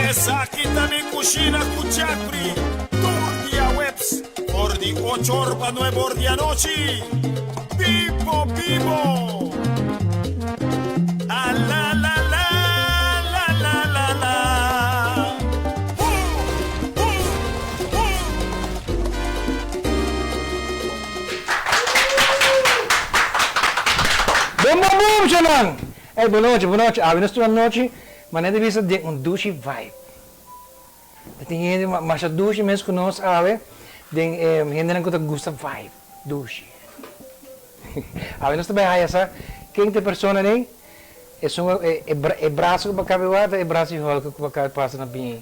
Esaki ta mi cushina cu Jeffrey tur diahuebs for di ocho or pa nuebe or di anochi. Bibo bibo! A la la la la la la la Hu hu hu. Bum bum bum shownan! Ey bon nochi bon nochi awe nos tur anochi Manera di bisa den un dushi vibe. Ta tin hende masha dushi mes ku nos awe den e hendenan ku ta gusta vibe dushi. Awe nos ta bai haya sa ken ta e personanan ei, esun e braso ku bo kabe wak ta e braso di Hulk ku bo kabe pasa na bin ei.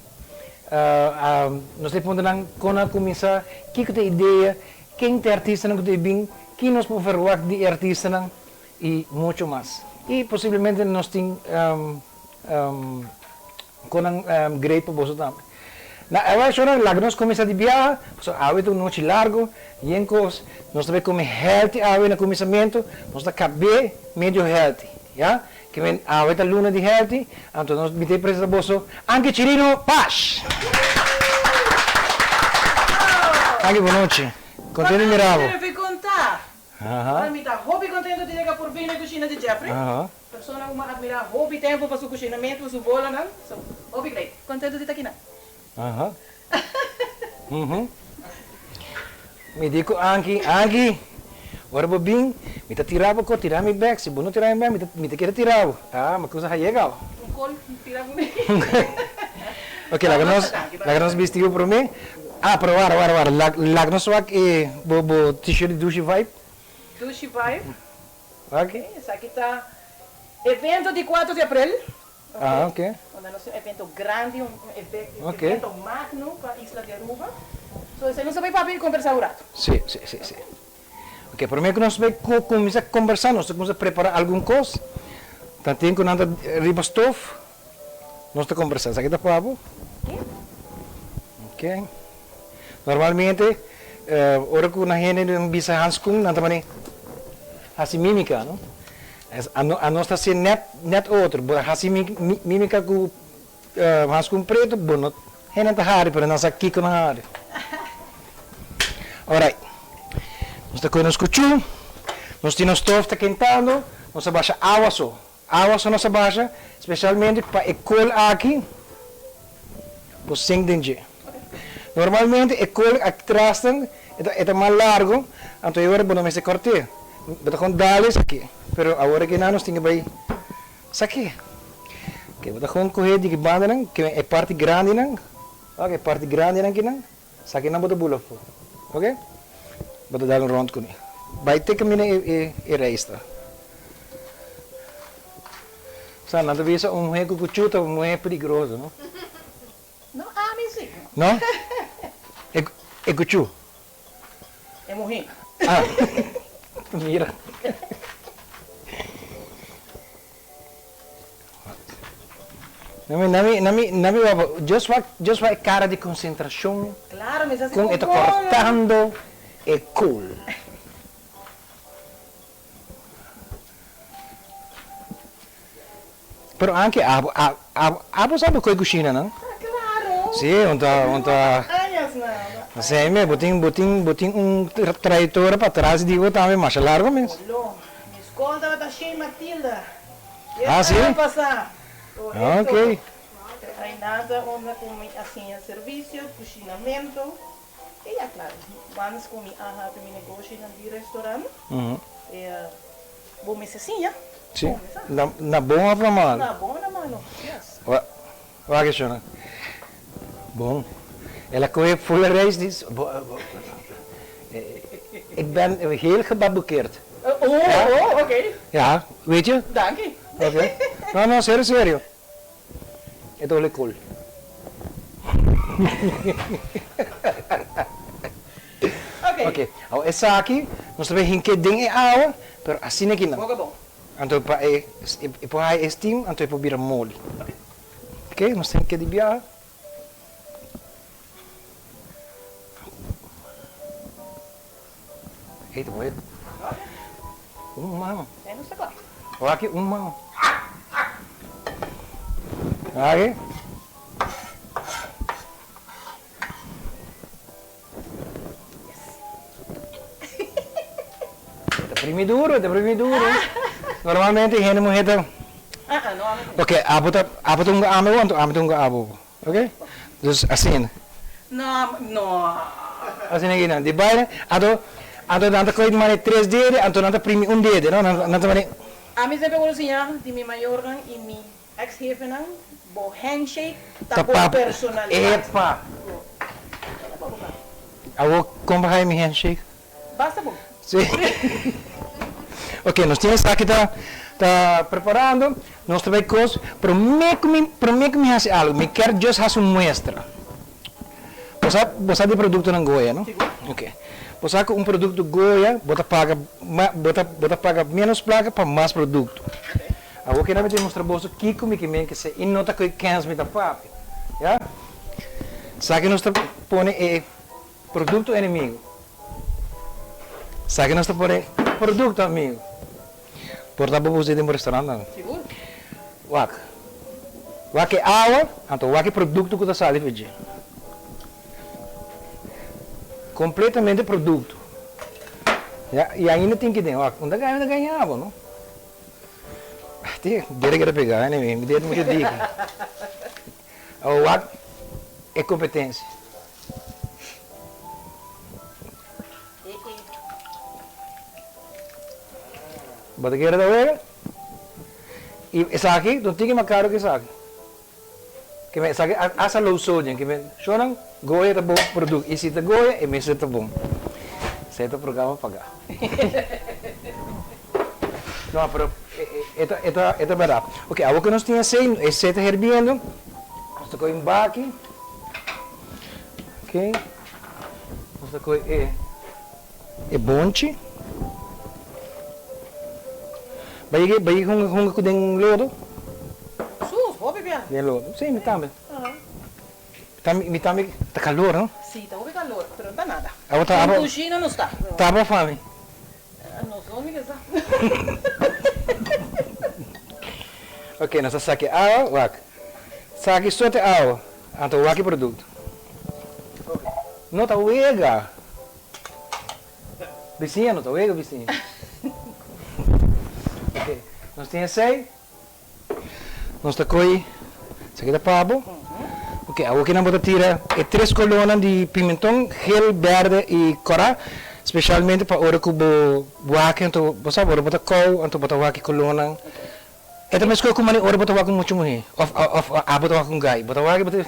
Nos ta e punta nan kon nan a kuminsá, kiko ta e idea, ken ta e artistanan ku ta e bin, ki nos por verwagt di e artistanan. Y mucho mas. Y posiblemente nos tin conan great pa boso tambe. Na awe shornan laga nos cuminsa di biaha, pasobra awe ta un nochi largo, yen cos. Nos ta bay come healthy awe na cuminsamento, nos ta cab'e medio healthy, ya. Ke men awe ta luna di healthy, anto nos mi ta presenta boso Anky Chirino Pash! Anky, bon nochi. Contento di mira bo. Ora mi ta hopi contento di yega por fin na e cushina di Jeffrey. Persona cu mi a admira hopi tempo pa su cushinamento, su bolonan. So, hopi great. Contento di ta akinan. Mi di cu Anky, Anky, ora bo bin, mi ta tira bo co, tira mi bek. Si bo no tira mi bek, mi ta keda tira bo. Ah, ma cosa a yega awo. Un col, tira bo mi. Ok, laga nos, laga nos bisti bo prome. Ah, pero wara, wara, wara. Lag, lag nos wak e bo, bo t-shirt di Dushi Vibe. Dushi Vibe. Wak. Ok, esaki ta evento di cuatro di april. Ah, ok. Unda nos tin un evento grandi, un evento magno pa isla di Aruba. So esei nos ta bay papia y conversa un rato. Si, si, si, si. Ok, prome cu nos bay cuminsa conversa, nos ta cuminsa prepara algun cos. Tanten cu nan ta riba stof. Nos ta kombersá. Esaki ta pa bo. Ok. Normalmente, ora ku nan hende nan bisa hanskun, nan ta mane hasi mímika, no? Anos ta hasi nèt nèt otro. Bo hasi mímika ku hanskun pretu, bo no hende nan ta hari, pero nan sa kiko nan hari. Alright. Nos ta kohe nos kuchú, nos tin nos stof ta kentando, nos ta basha awa so. Awa so nos a basha, specialmente pa e kool aki por sink den dje. Normalmente e kool aki tras nan e ta mas largo, anto e ora bo no mester kort'é, bo ta kon dal esaki, pero awor aki nan nos tin ke bai sak'é. Ke bo ta kon kohe di ki bandanan, ke e parti grandinan, wak e parti grandinan kinan, Sakinan bo ta bula afó. Ok? Bo ta dal un rond kuné. Bai te kaminda e e reis ta. Sa, nan ta bisa un muhé ku kuchú ta un muhé peligroso, no? No, ami si. No? E e kuchú. E muhé. Ah. Mira. Nami, nami, nami, nami wak, just wak, just wak e cara di concentracion Claro, mi sa si con e ta con bolo. cortando e kool. Pero anke abo, abo, abo sa bo koe cushina, no? Ah, claro. Si, un ta, un ta. Añas na. Así me, bo tin, bo tin, bo tin un trayectoria patras di bo tambe masha largo mes. Bolo, mi school tabata Shey Matilda. Ah, si? Aña pasá. Ok. Ay nada unda ku mi a siña servisio, kushinamentu. I ya klaro, once ku mi a habri mi negoshinan di restorant, e bo mester siña. Si, na bon òf na malu? Na bon òf na malu, yes. Wak e shona. Bon. El a kohe full reis di. Ik ben heel gebabukeerd. Oh, oh, oké. Ja, weet je? Danki. Oké. No, no, serio, serio. E ta hole kool. Oké. Oké. Awor esaki nos ta bay hink'é den e awa, pero asina aki nan. Boka bon. Anto pa e e por haya e steam, anto e por bira moli. Oké. Oké, nos ta hink'é di biaha. Ey ta mooi. Un man. E no sta kla. Wak aki un man. Wak aki. primi duro, ta primi duro. Normalmente hende muhé ta. Ah ah, no ami. Ok, abo ta, abo ta hunga ami awor, anto ami ta hunga abo. Ok? Dus asina. No, no. Asina aki nan. Di baile, anto, anto nan ta kohe mane tres dede, anto nan ta primi un dede, no? Nan ta mane. Ami semper wòrdu siñá di mi mayornan i mi ex hefenan, bo handshake ta bo personalidat. Epa! Awor kon bo haña mi handshake? Basta bon. Sí. Ok, nos tin esaki ta ta preparando, nos ta bay cos, prome cu mi prome cu mi haci algo, mi kier just haci un muestra. Bo sa bo sa di productonan Goya, no? Sigur. Ok. Bo sa cu un producto Goya bo ta paga ma bo ta bo ta paga menos placa pa mas producto. Ok. Awor keda mi ta mustra boso kico mi ke men ke se y no ta cu e kens mi ta papia. Ya? Esaki nos ta pone e. Producto enemigo. Sa ke nos ta pone producto amigo. Por ta bo bus'e den bo restaurant tambe. Sigur. Wak. Wak e awa, anto wak e producto ku ta sali for dje. Completamente producto. Ya, y ainda tin ki den. Wak, un ta gaña, un ta gaña bo, no? Te, dede keda pega, anyway, mi dede mucho diki. Awor wak e competencia. Bo ta kere ta wega? I esaki no tin ki mas karo ku esaki. Ke men esaki hasta low sodium ke men shownan Goya ta bon produkto i si ta Goya e mester ta bon. Esei ta programa pagá. No pero e ta e ta e ta bèrdat. Oke awor ku nos tin esei esei ta herbiendo nos ta kohe un baki. Ok, nos ta kohe e e bonchi. Bai yega bai yega hunga hunga ku den lodo? Sus, hopi bia. Den lodo, si mi tambe. Mi mi tambe ta kalor no? Si, ta hopi kalor, pero no ta nada. Abo ta abo. Den kushina no sta. Ta abo fami? No so mi ke sa. Ok, nos ta saki awa, wak. Saki sote awa. Anto wak e produkto. No ta wega. Bisiña no ta wega bisiña. Ok, nos tin esei. Nos ta koe esaki ta pabo. Ok, awor kinan bo ta tira e tres kolónan di pimenton, gel, bèrdè i kòrá. Spesialmente pa ora ku bo wak anto bo sa ora bo ta kou anto bo ta wak e kolónan. E ta meskos ku manera ora bo ta wak un mucha muhé òf òf abo ta wak un gai. Bo ta wak i bo ta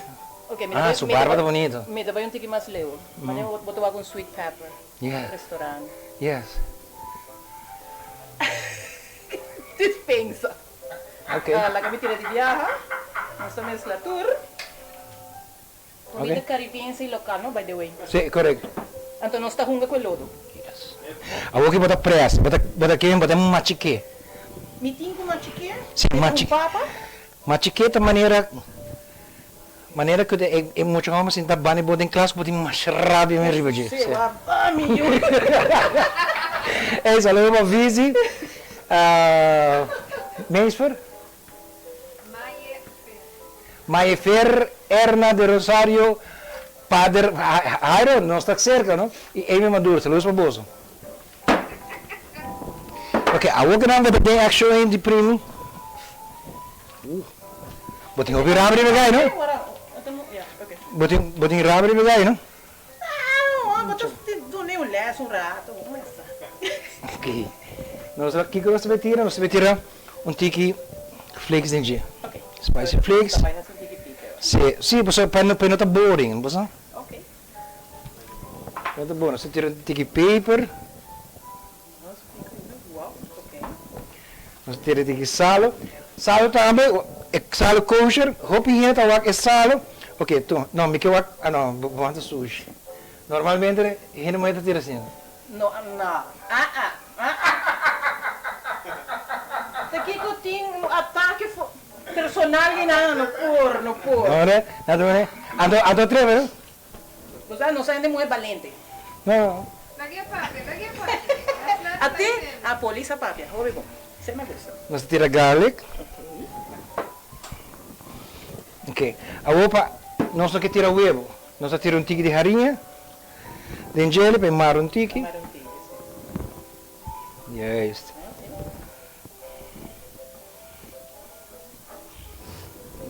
Ah, su barba ta bonito. Mi ta bai un tiki mas leu. Manera bo ta wak un sweet pepper. Yes. Restaurant. Yes. Dispensa. Ok. Laga mi tira di biaha. Nos ta meskla tur. Comida caribense y local no by the way. Sí, correcto. Anto nos ta hunga cu e lodo. Yes. Awor ki bo ta press, bo ta bo ta ken bo ta machiké. Mi tin cu machiké? Sí, machi. Un papa? Machiké ta manera manera cu e e mucha homber sinta banda di bo den klas cu bo tin masha rabia men riba dje. Sí, wa ba mi yu. Ey, saludo pa Visi. Meesfer? Mayefer, Erna de Rosario, Pader Jairo, nos ta cerca no, y Amy Maduro, saludos pa boso. Ok, awor cu nan bo ta den accion ey di primi. Bo tin hopi raba riba gai no? Bo tin bo tin raba riba gai no? Ok, nos kico nos ta bay tira? Nos ta bay tira Un tiki flakes den dje. Spicy flakes. Si, si, pasobra pa pa e no ta boring, bo sa? Pa no ta boring. Nos ta tira un tiki peper. Nos ta tira un tiki salo. Salo tambe, e salo kosher, hopi hende ta wak e salo. Ok, tu, no, mi ke wak, ah no, bo wanta sushi. Normalmente hende muhé ta tira asina. No, no, ah ah. Ta kiko tin un atake personal di nan? No por, no por. No ne, no ta ne. Anto, anto atreve no? Bo sa, nos hende muhe balente. No. Lag'e papia, lag'e papia. A ti? A polis a papia. Hopi bon. Se me gusta. Nos ta tira garlic. Ok. Awor pa nos no ke tira webo, nos ta tira un tiki di hariña. Den djele pa e mara un tiki. Juist.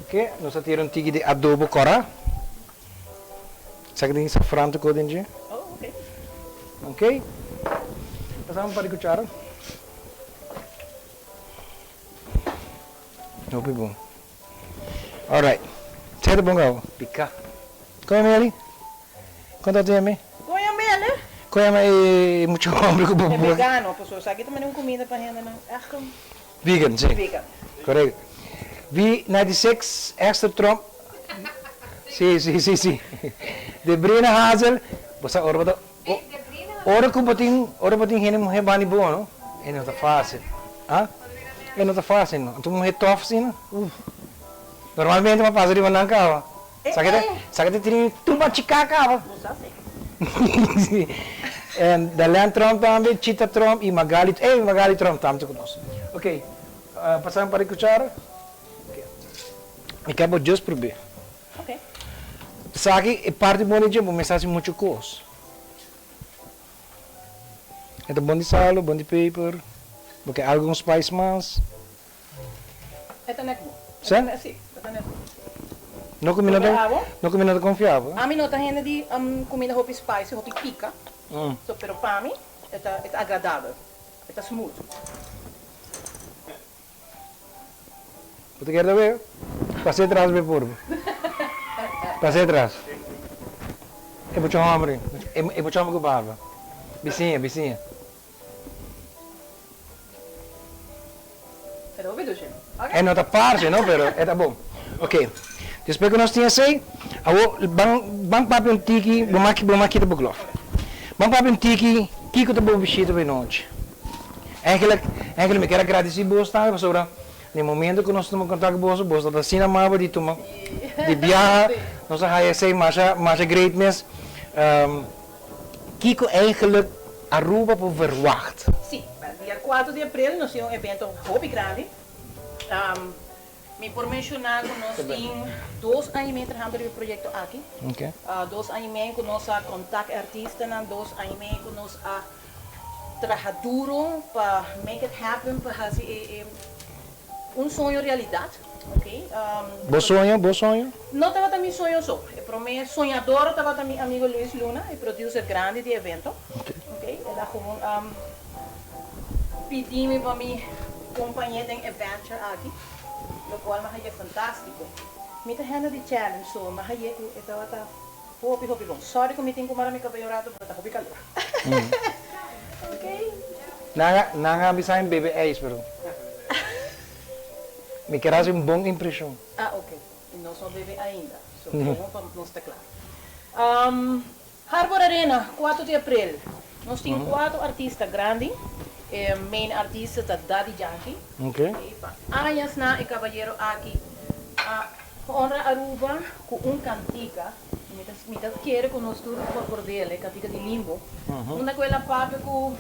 Oké, nos a tira un tiki di adobo kòrá. Sa ki tin safran tokó den dje. Oh, oké. Oké. Pasamos un par di kuchara. Hopi bon. Alright. Sete bon gau. Piká. Kon yama Eli? Kon ta tin yama? Kon yama Eli? Kon yama e mucha hombre ku bo. E vegano, pasobra esaki ta manda un kumida pa hendenan ègt. Vegan, si. Vegan. Correct. V96 Esther Tromp. Si, si, si, si. Debrina Hazel. Bo sa ora bo ta ora ku bo tin ora bo tin hende muhé bani bo no e no ta fácil. Ah? E no ta fácil no. Anto muhé tòf asina, uf. Normalmente bo a pasa riba nan kaba. Sa ke ta sa ke ta tene tumba chiká kaba. Bo sa si. En Darlene Tromp tambe, Chita Tromp y Magali, ey Magali Tromp tambe ta ku nos. Ok, pasá un par di kuchara. Mi ke bo just prob'é. Ok. Esaki e parti bon di dje, bo mester hasi muchu kos. E ta bon di salo, bon di peper, bo ke algu un spice mas. E ta net bon. Sa? Si, e ta net bon. No ku mi no ta, no ku mi no ta konfia bo. Ami no ta hende di kumida hopi spicy, hopi pika. So, pero pa mi e ta, e ta agradabel. E ta smooth. Bo ta kere ta wea? Pasa atras be por. Pasa atras. E mucha hombre, e mucha hombre ku barba. Bisiña, bisiña. E ta hopi dushi. E no ta parce no, pero e ta bon. Ok, despues ku nos tin esei, awor ban ban papia un tiki, bo maki bo maki ta bo glof. Ban papia un tiki kiko ta bo bishita pa e nochi. Eigenlijk, eigenlijk mi kier a gradisi bos tambe pasobra na e momento ku nos tuma kontak ku boso, boso ta asina amabel di tuma di biaha, nos a haya esei masha masha great mes. Kiko eigenlijk Aruba por verwacht? Sí, dia kuater di april nos tin un evento hopi grandi. Mi por menshoná ku nos tin dos aña i mei trahando riba e proyekto aki. Dos aña i mei ku nos a kontak e artistanan, dos aña i mei ku nos a traha duro pa make it happen, pa hasi e un soño realidat. Bo soño? Bo soño? No tabata mi soño so. E promé soñador tabata mi amigo Luis Luna, e producer grandi di evento. El a gewoon pidi mi pa mi kompañ'é den e venture aki, lokual mi a hañ'é fantástiko. Mi ta hende di challenge, so mi a hañ'é ku e tabata hopi hopi bon. Sorry ku mi tin ku mara mi kabei un rato, pero ta hopi kalor. Nan a bisa mi bebe ijs, pero mi ker hasi un bon impreshon. Ah, ok. I nos no bebe ainda, so bon pa nos ta kla. Harbor Arena, kuater di aprel. Nos tin kuater artista grandi. E main artista ta Daddy Yankee. E pa añasnan e kabayero aki a honra Aruba ku un kantika. Mi ta mi ta kere ku nos tur por kord'el, e kantika di Limbo. Unda ku el a papia ku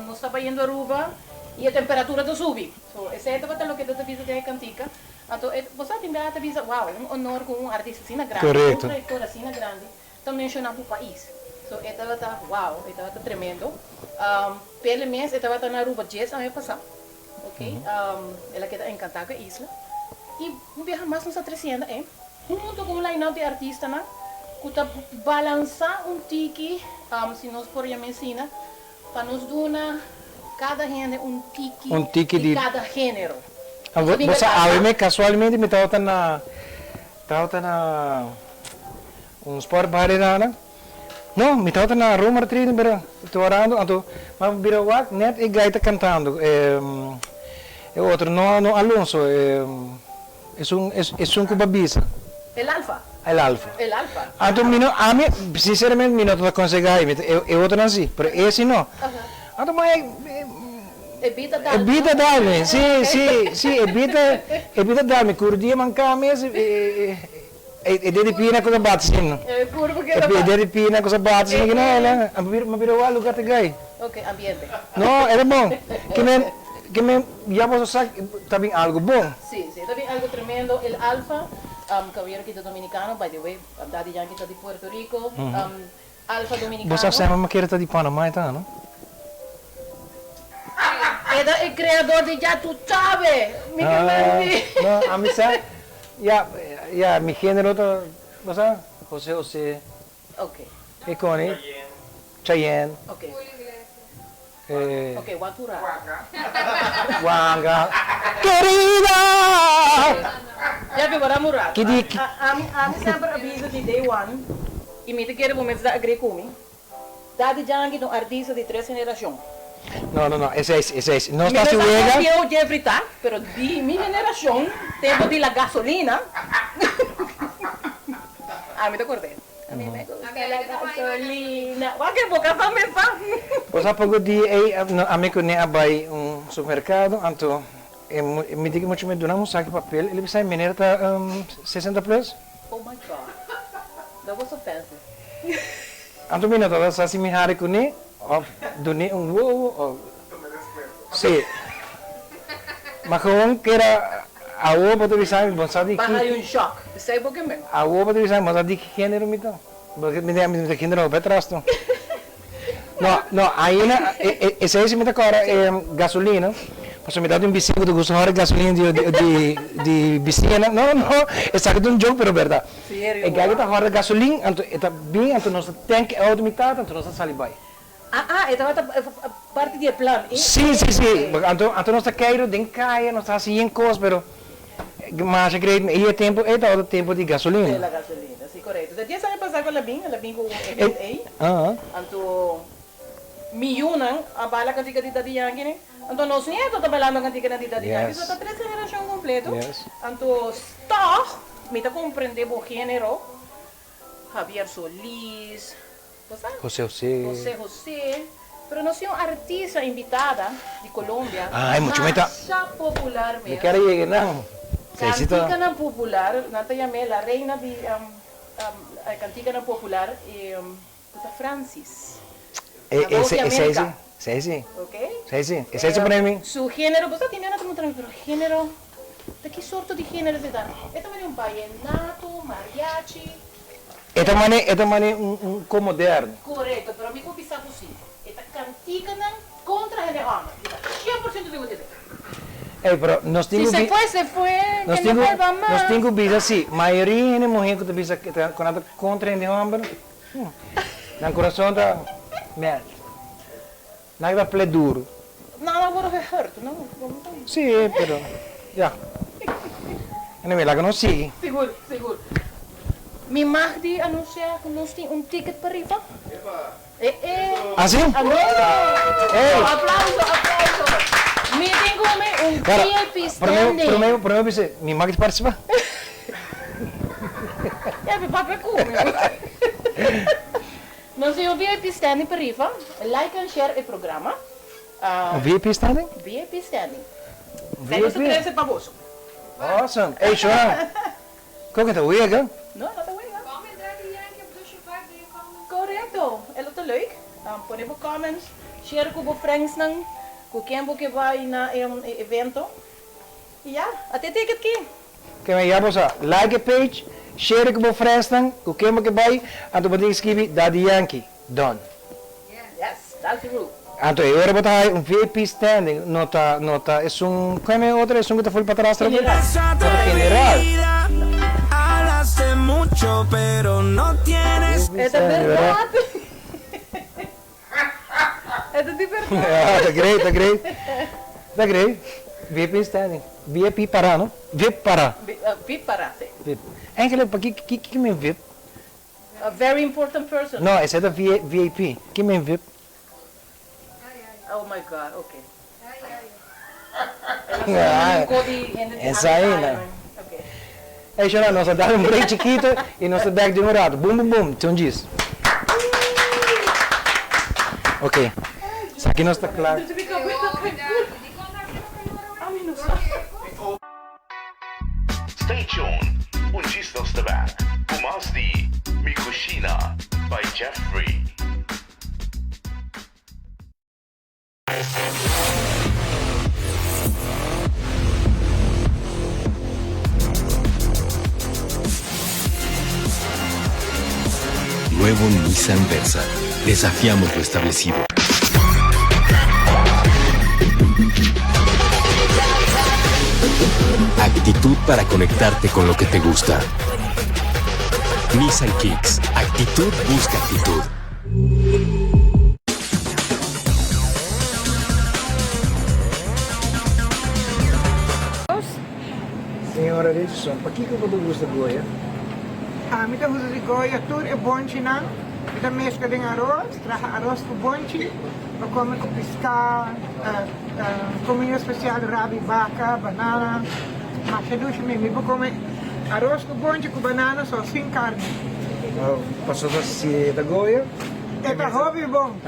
nos ta bayendo Aruba i e temperatura ta subi. So esei tabata loke ta bisa den e kantika. Anto e bo sa tin bia ta bisa, wow, un honor ku un artista asina grandi, un trayektoria asina grandi ta menshoná bo pais. So e tabata wow, e tabata tremendo. Pele mes e tabata na Aruba dies aña pasá, ok, el a keda enkantá ku e isla. I un biaha mas nos a tresiendo e huntu ku un line-up di artistanan ku ta balansá un tiki, si nos por yam'é asina, Pa nos duna kada hende un tiki di kada género. Bo sa awe mi kasualmente mi tabata na tabata na un sport bar di nana no mi tabata na Roma Trading pero ta orando anto mi a bira wak net e guy ta kantando e otro no no Alonso esun esun ku bo a bisa. El Alfa. El Alfa. El Alfa. Anto mi no, ami sinceramente mi no ta konsega e, e otronan si, pero e si no. Anto ma e, E bita dal. E bita dal mi, si, si, si, e bita, e bita dal mi, kur dia man kami e, e, e dedi pina ku ta bati sin. E kurpu ke ta bati. E dedi pina ku ta bati sin, mi bira, mi bira wak lugar ta gai. Ok, ambiente. No, e ta bon. Ke men, ke men ya boso sa ta bin algu bon. Si, si, ta bin algu tremendo. El Alfa, caballero ki ta dominicano, by the way, Daddy Yankee ta di Puerto Rico, Alfa dominicano. Bo sa sema mi kere ta di Panama e ta, no? E ta e creador di Ya Tu Sabe. Mi ke menti. No, ami sa, ya, ya, mi genero ta, bo sa, José José. Ok. E koni? Chayanne. Ok. Eh. Ok, wak tur rato. Wanga. Querida! Ya ke wara un rato. Ki di ki. Ami, ami semper a bisa di day one, y mi ta kere bo mester ta agree ku mi, Daddy Yankee ta un artista di tres generashon. No, no, no, esei si, esei si. Nos Mi ta no hasi sa wega. kon bieu Jeffrey ta, pero di mi generashon, tempo di la gasolina, ami ta kord'é. A mi me gusta la gasolina. Wak e boca sa mesa. Bo sa poco di ey ami cu ne a bay un supermercado anto e mi di mucho mi duna un saki papel el a bisa meneer ta 60 plus. Oh my God that was offensive. Anto mi no tabata sa si mi hari cu ne of dune un wowo of si ma gewoon kera awo bo ta bisa mi bon sa di ki. Baha un shock. Esei bo ke men. Awo bo ta bisa mi bon sa di ki genero mi ta. Porque mi ta genero hopi atras no. No, no, aina esei si mi ta kòrda gasolina, pasobra mi tabata un bisiña ku ta gusta hòrda gasolina di di di bisiñanan. No, no, esaki ta un joke pero bèrdat. E gei ta hòrda gasolin, anto e ta bin, anto nos ta tank e outo mi tata, anto nos ta sali bai. Ah, ah, e tabata parti di e plan. Sí, sí, sí. Anto, anto nos ta keiru den kaya, nos ta hasi yen kos, pero masha great mi. I e tempu ei tabata tempu di gasolina. De la gasolina, sí, korekto. Ta dies aña pasá ku el a bin, el a bin ku un event ei. Anto mi yunan a baila kantika di Daddy Yankee ne. Anto nos nieto ta bailando kantikanan di Daddy Yankee. So ta tres generashon kompleto. Anto tòg mi ta komprendé bo género, Javier Solís, José José. José José. Pero nos tin un artista invitada di Colombia. Ay, mucho mi ta. Masha popular mes. Mi kier a yega nan. Kantikanan popular, nan ta yam'é la reina di kantikanan popular, ku ta Francis. La voz di America. Esei si. Ok. Esei si. Esei si pone mi. Su genero, bo sa tin nan ta mutra mi, pero genero, ta ki sorto di genero esei ta? E ta mane un vallenato, mariachi. E ta mane, e ta mane un un ko moderno. Korekto, pero mi por bisa ku si. E ta kantikanan kontra hende hòmber. Mi ta 100% sigur di esei. Ey, pero nos tin Si ku se bi, fue, se fue, nos ke tin no ku, vuelva nos mas. tin ku bisa si, mayoria hende muhé ku ta bisa ku ta ku nan ta kontra hende hòmber, nan kurason ta mèlt. Nan ta ple duru. Nan a wòrdu gehurt, no? Sí, pero ya. Anyway, laga nos sigui. Sigur, sigur. Mi mag di anuncia cu nos tin un ticket pa rifa? Eh, eh. Ah, sí? Ano? Ey! Aplauso, aplauso. Mi tin cu mi un VIP standing. Prome, prome bisa, mi mag di participa? Ya, mi papia cu mi. Nos tin un VIP standing pa rifa. Like en share e programa. Un VIP standing? VIP standing. VIP? Nos ta trece pa boso. Awesome. Ey Shona, con ke ta wega? No, no ta wega. Comment Daddy Yankee op Dusje Vibe den je comment. Correcto. E lo ta leuk. Pone bo comments, share cu bo friendsnan, cu ken bo ke bay na e evento. Y ya, ate ticket ki. Ke men ya bo sa, like e page, share ku bo friendsnan, ku ken bo ke bai, anto bo tin skibi Daddy Yankee, done. Yes, that's the rule. Anto e ora bo ta haya un VIP standing, no ta, no ta esun, ken men otro esun ku ta ful patras trabe? General. No ta general. E ta berdad. E ta di berdad. Ta great, ta great. Ta great. VIP standing. VIP para, no? VIP para. VIP para, si. VIP. Eigenlijk, pa ki ki men VIP? A very important person. No, esei ta VIP. Ki men VIP? Oh my God, ok. Esa ainda. Ey Shona, nos a dal un break chikito y nos ta back den un rato. Boom boom boom, tun djis. Ok, esaki nos ta kla. Stay tuned, un djis nos ta back cu mas di Mi Cushina by Jeffrey. Nuevo Nissan Versa. Desafiamos lo establecido. Actitud para conectarte con lo que te gusta. Nissan Kicks. Actitud busca actitud. Señora Richardson, pakiko bo ta gusta Goya? Ami ta gusta di Goya tur e bonchinan. Mi ta mezcla den aros, traha aros cu bonchi, pa come cu pisca, comida special rabi baca, banana, masha dushi mi. Mi por come aros cu bonchi cu banana so, sin carni. Pasobra si e ta Goya. E ta hopi bon.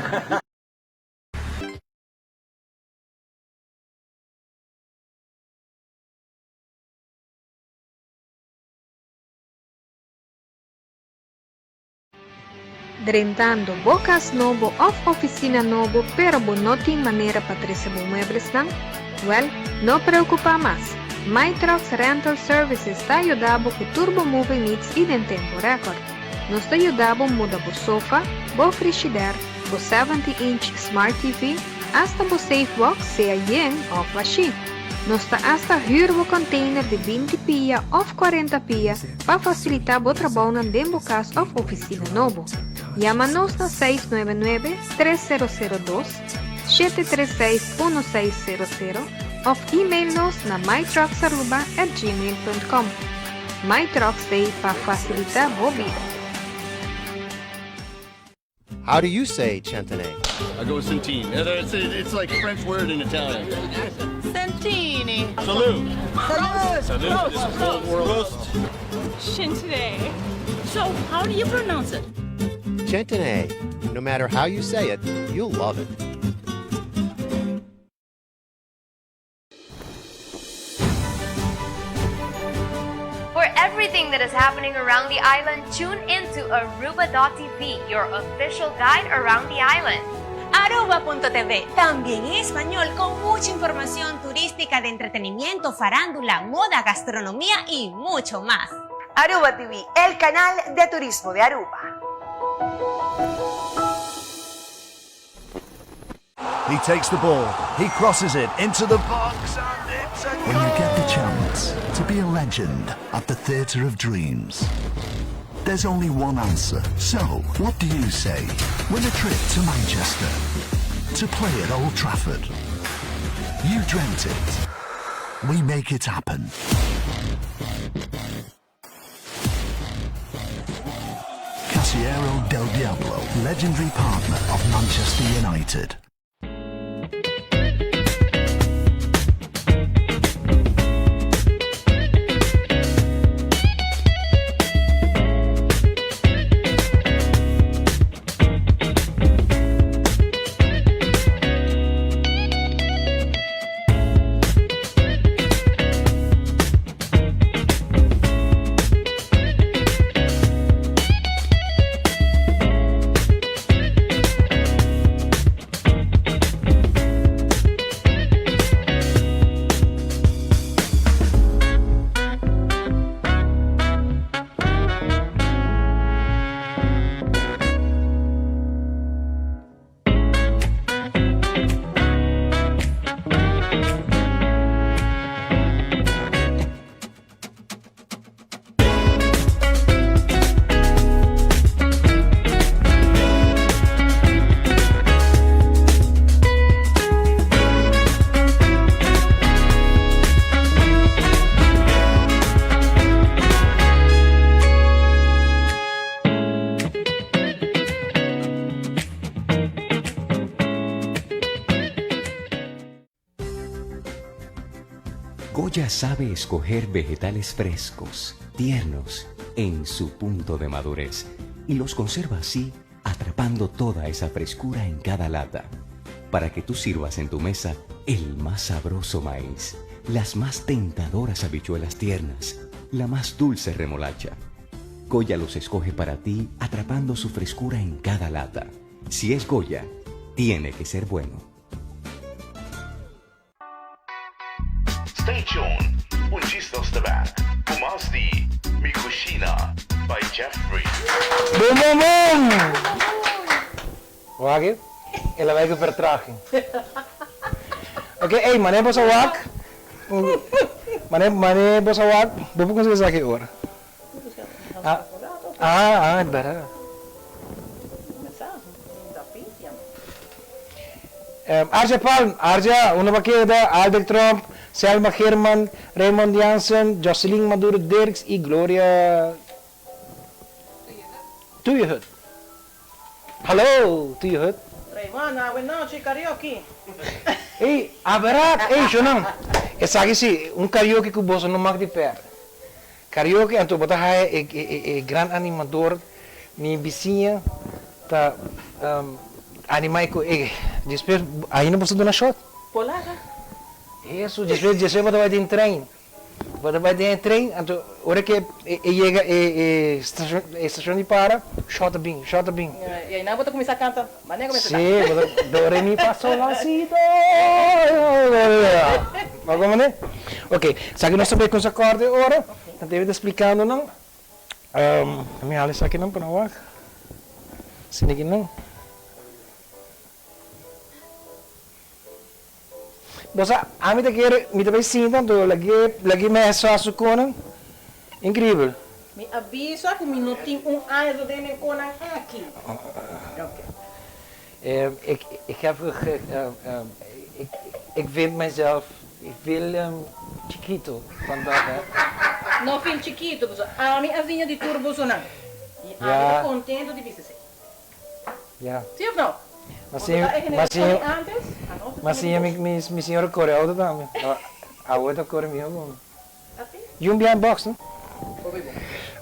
Drentando bo kas nobo òf ofisina nobo pero bo no tin manera pa trese bo mueblesnan? Wèl, no preokupá mas! MyTrucks Rental Services ta yuda bo ku tur bo moving needs i den tempu rèkòrt. Nos ta yuda bo muda bo sofa, bo frishidèr, bo 70 inch smart TV, asta bo safe box sea yen òf bashí. Nos ta asta hür bo container di 20 pia òf 40 pia pa fasilitá bo trabounan den bo kas òf ofisina nobo. Yama nos na 699 3002, 736 1600 òf e-mail nos na mytrucksaruba@gmail.com. My Trucks t'ei pa fasilitá bo bida. How do you say Centene? I go with Centene. It's, it's like French word in Italian. Centini. Salute. Salute. Salute. This whole world. Centene. So, how do you pronounce it? Centene. No matter how you say it, you'll love it. For everything that is happening around the island, tune in to Aruba.tv, your official guide around the island. Aruba.tv, también en español, con mucha información turística de entretenimiento, farándula, moda, gastronomía y mucho más. Aruba TV, el canal de turismo de Aruba. He takes the ball, he crosses it into the box, and it's a When you get the chance to be a legend at the Theatre of Dreams, there's only one answer. So, what do you say? Win a trip to Manchester to play at Old Trafford. You dreamt it. We make it happen. Casiero del Diablo, legendary partner of Manchester United. Goya sabe escoger vegetales frescos, tiernos, en su punto de madurez y los conserva así, atrapando toda esa frescura en cada lata, para que tú sirvas en tu mesa el más sabroso maíz, las más tentadoras habichuelas tiernas, la más dulce remolacha. Goya los escoge para ti, atrapando su frescura en cada lata. Si es Goya, tiene que ser bueno. Stay tuned, un djis nos ta back cu mas di Mi Cushina by Jeffrey. Boom boom boom! Wak e, el a bai cu vertraging. Ok, ey, mane bo sa wak. Mane, mane bo sa wak. Bo por conseguí esaki ora. Ah, ah, ah, bera. Arja Palm, Arja, uno pa keda, Aldrich Tromp, Selma Geerman, Raymond Jansen, Jocelyn Maduro Dirks y Gloria Tuyehut. Hallo, Tuyehut. Raymond, awe nochi karaoke. Ey, aberat, ey, shonnan. Esaki si, un karaoke ku boso no mag di pèrdè. Karaoke, anto bo ta haya e, e, e gran animador, mi bisiña ta anima e ku e, despues ainda bo ta duna shot. Polaca. Hesu, despues, despues bo ta bai den trein. Bo ta bai den e trein, anto ora ku e yega e e e stashon di para, shot ta bin, shot ta bin. I einan bo ta kuminsá kanta, manera ku mester ta. Sí, bo ta do re mi fa sol la si do. Bo komprendé? Ok, esaki nos ta bai kuminsá kòrta e ora, nan debe ta splikando nan. Mi hala esakinan pa nan wak. Asina ki nan. Bo sa, ami ta kere, mi ta bay sinta anto lag'é, lag'é mester sa su konan. Inkribel. Mi a bisa ku mi no tin un aña so den e konan aki. Ok. Ik, ik heb ge, ik, ik vind mijzelf veel chikito dan dat hè. No fin chikito, pasobra ami a siña di tur bosonan. I ami ta kontento di bisa esei. Ja. Sí of no? Ma siña mi señora kore auto tambe. Awe ta kore miho ku mi. Yun biaha box no?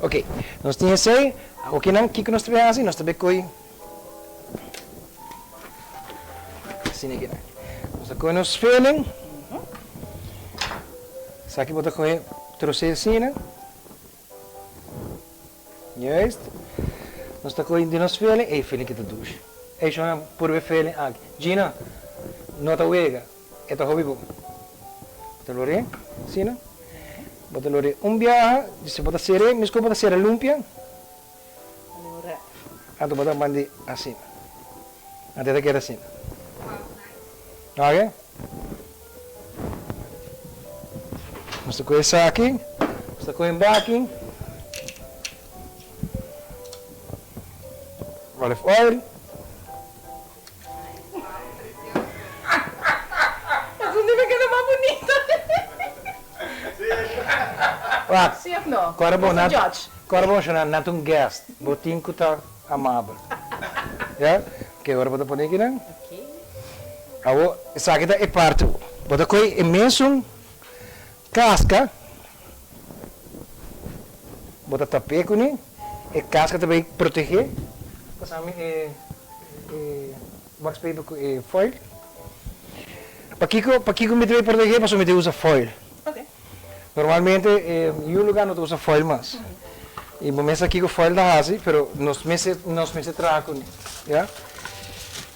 Ok, nos tin esei. Okinan kiko nos ta bin hasi? Nos ta bin koi asina kinan. Nos ta koi nos filling. Esaki bo ta kohe trosé asina. Juist. Nos ta kohe di nos feeling, ey feeling ki ta dushi. Ey shona purba e feeling aki. Gina, no ta wega, e ta hopi bon. Bo ta lor'é, asina. Bo ta lor'é un biaha, si bo ta ser'é, miskos bo ta sera lumpia. Anto bo ta mand'é asina. Anto e ta keda asina. Oke. Nos ta kohe esaki, nos ta kohe un baki, olive oil. Wak, kòrda bo, kòrda bo shona, nan ta un guest, bo tin ku ta amabel. Ya, oke, ora bo ta pone akinan. Awor, esaki ta e parti. Bo ta kohe e mesun kaska, bo ta tap'é kuné, e kaska ta bai protegé. Pasa mi e e wax paper ku e foil. Pakiko, pakiko mi ta bai protegé? Pasobra mi ta usa foil. Normalmente niun lugar no ta usa foil mas. Y bo mester kiko foil ta haci, pero nos mester nos mester traha cune, ya.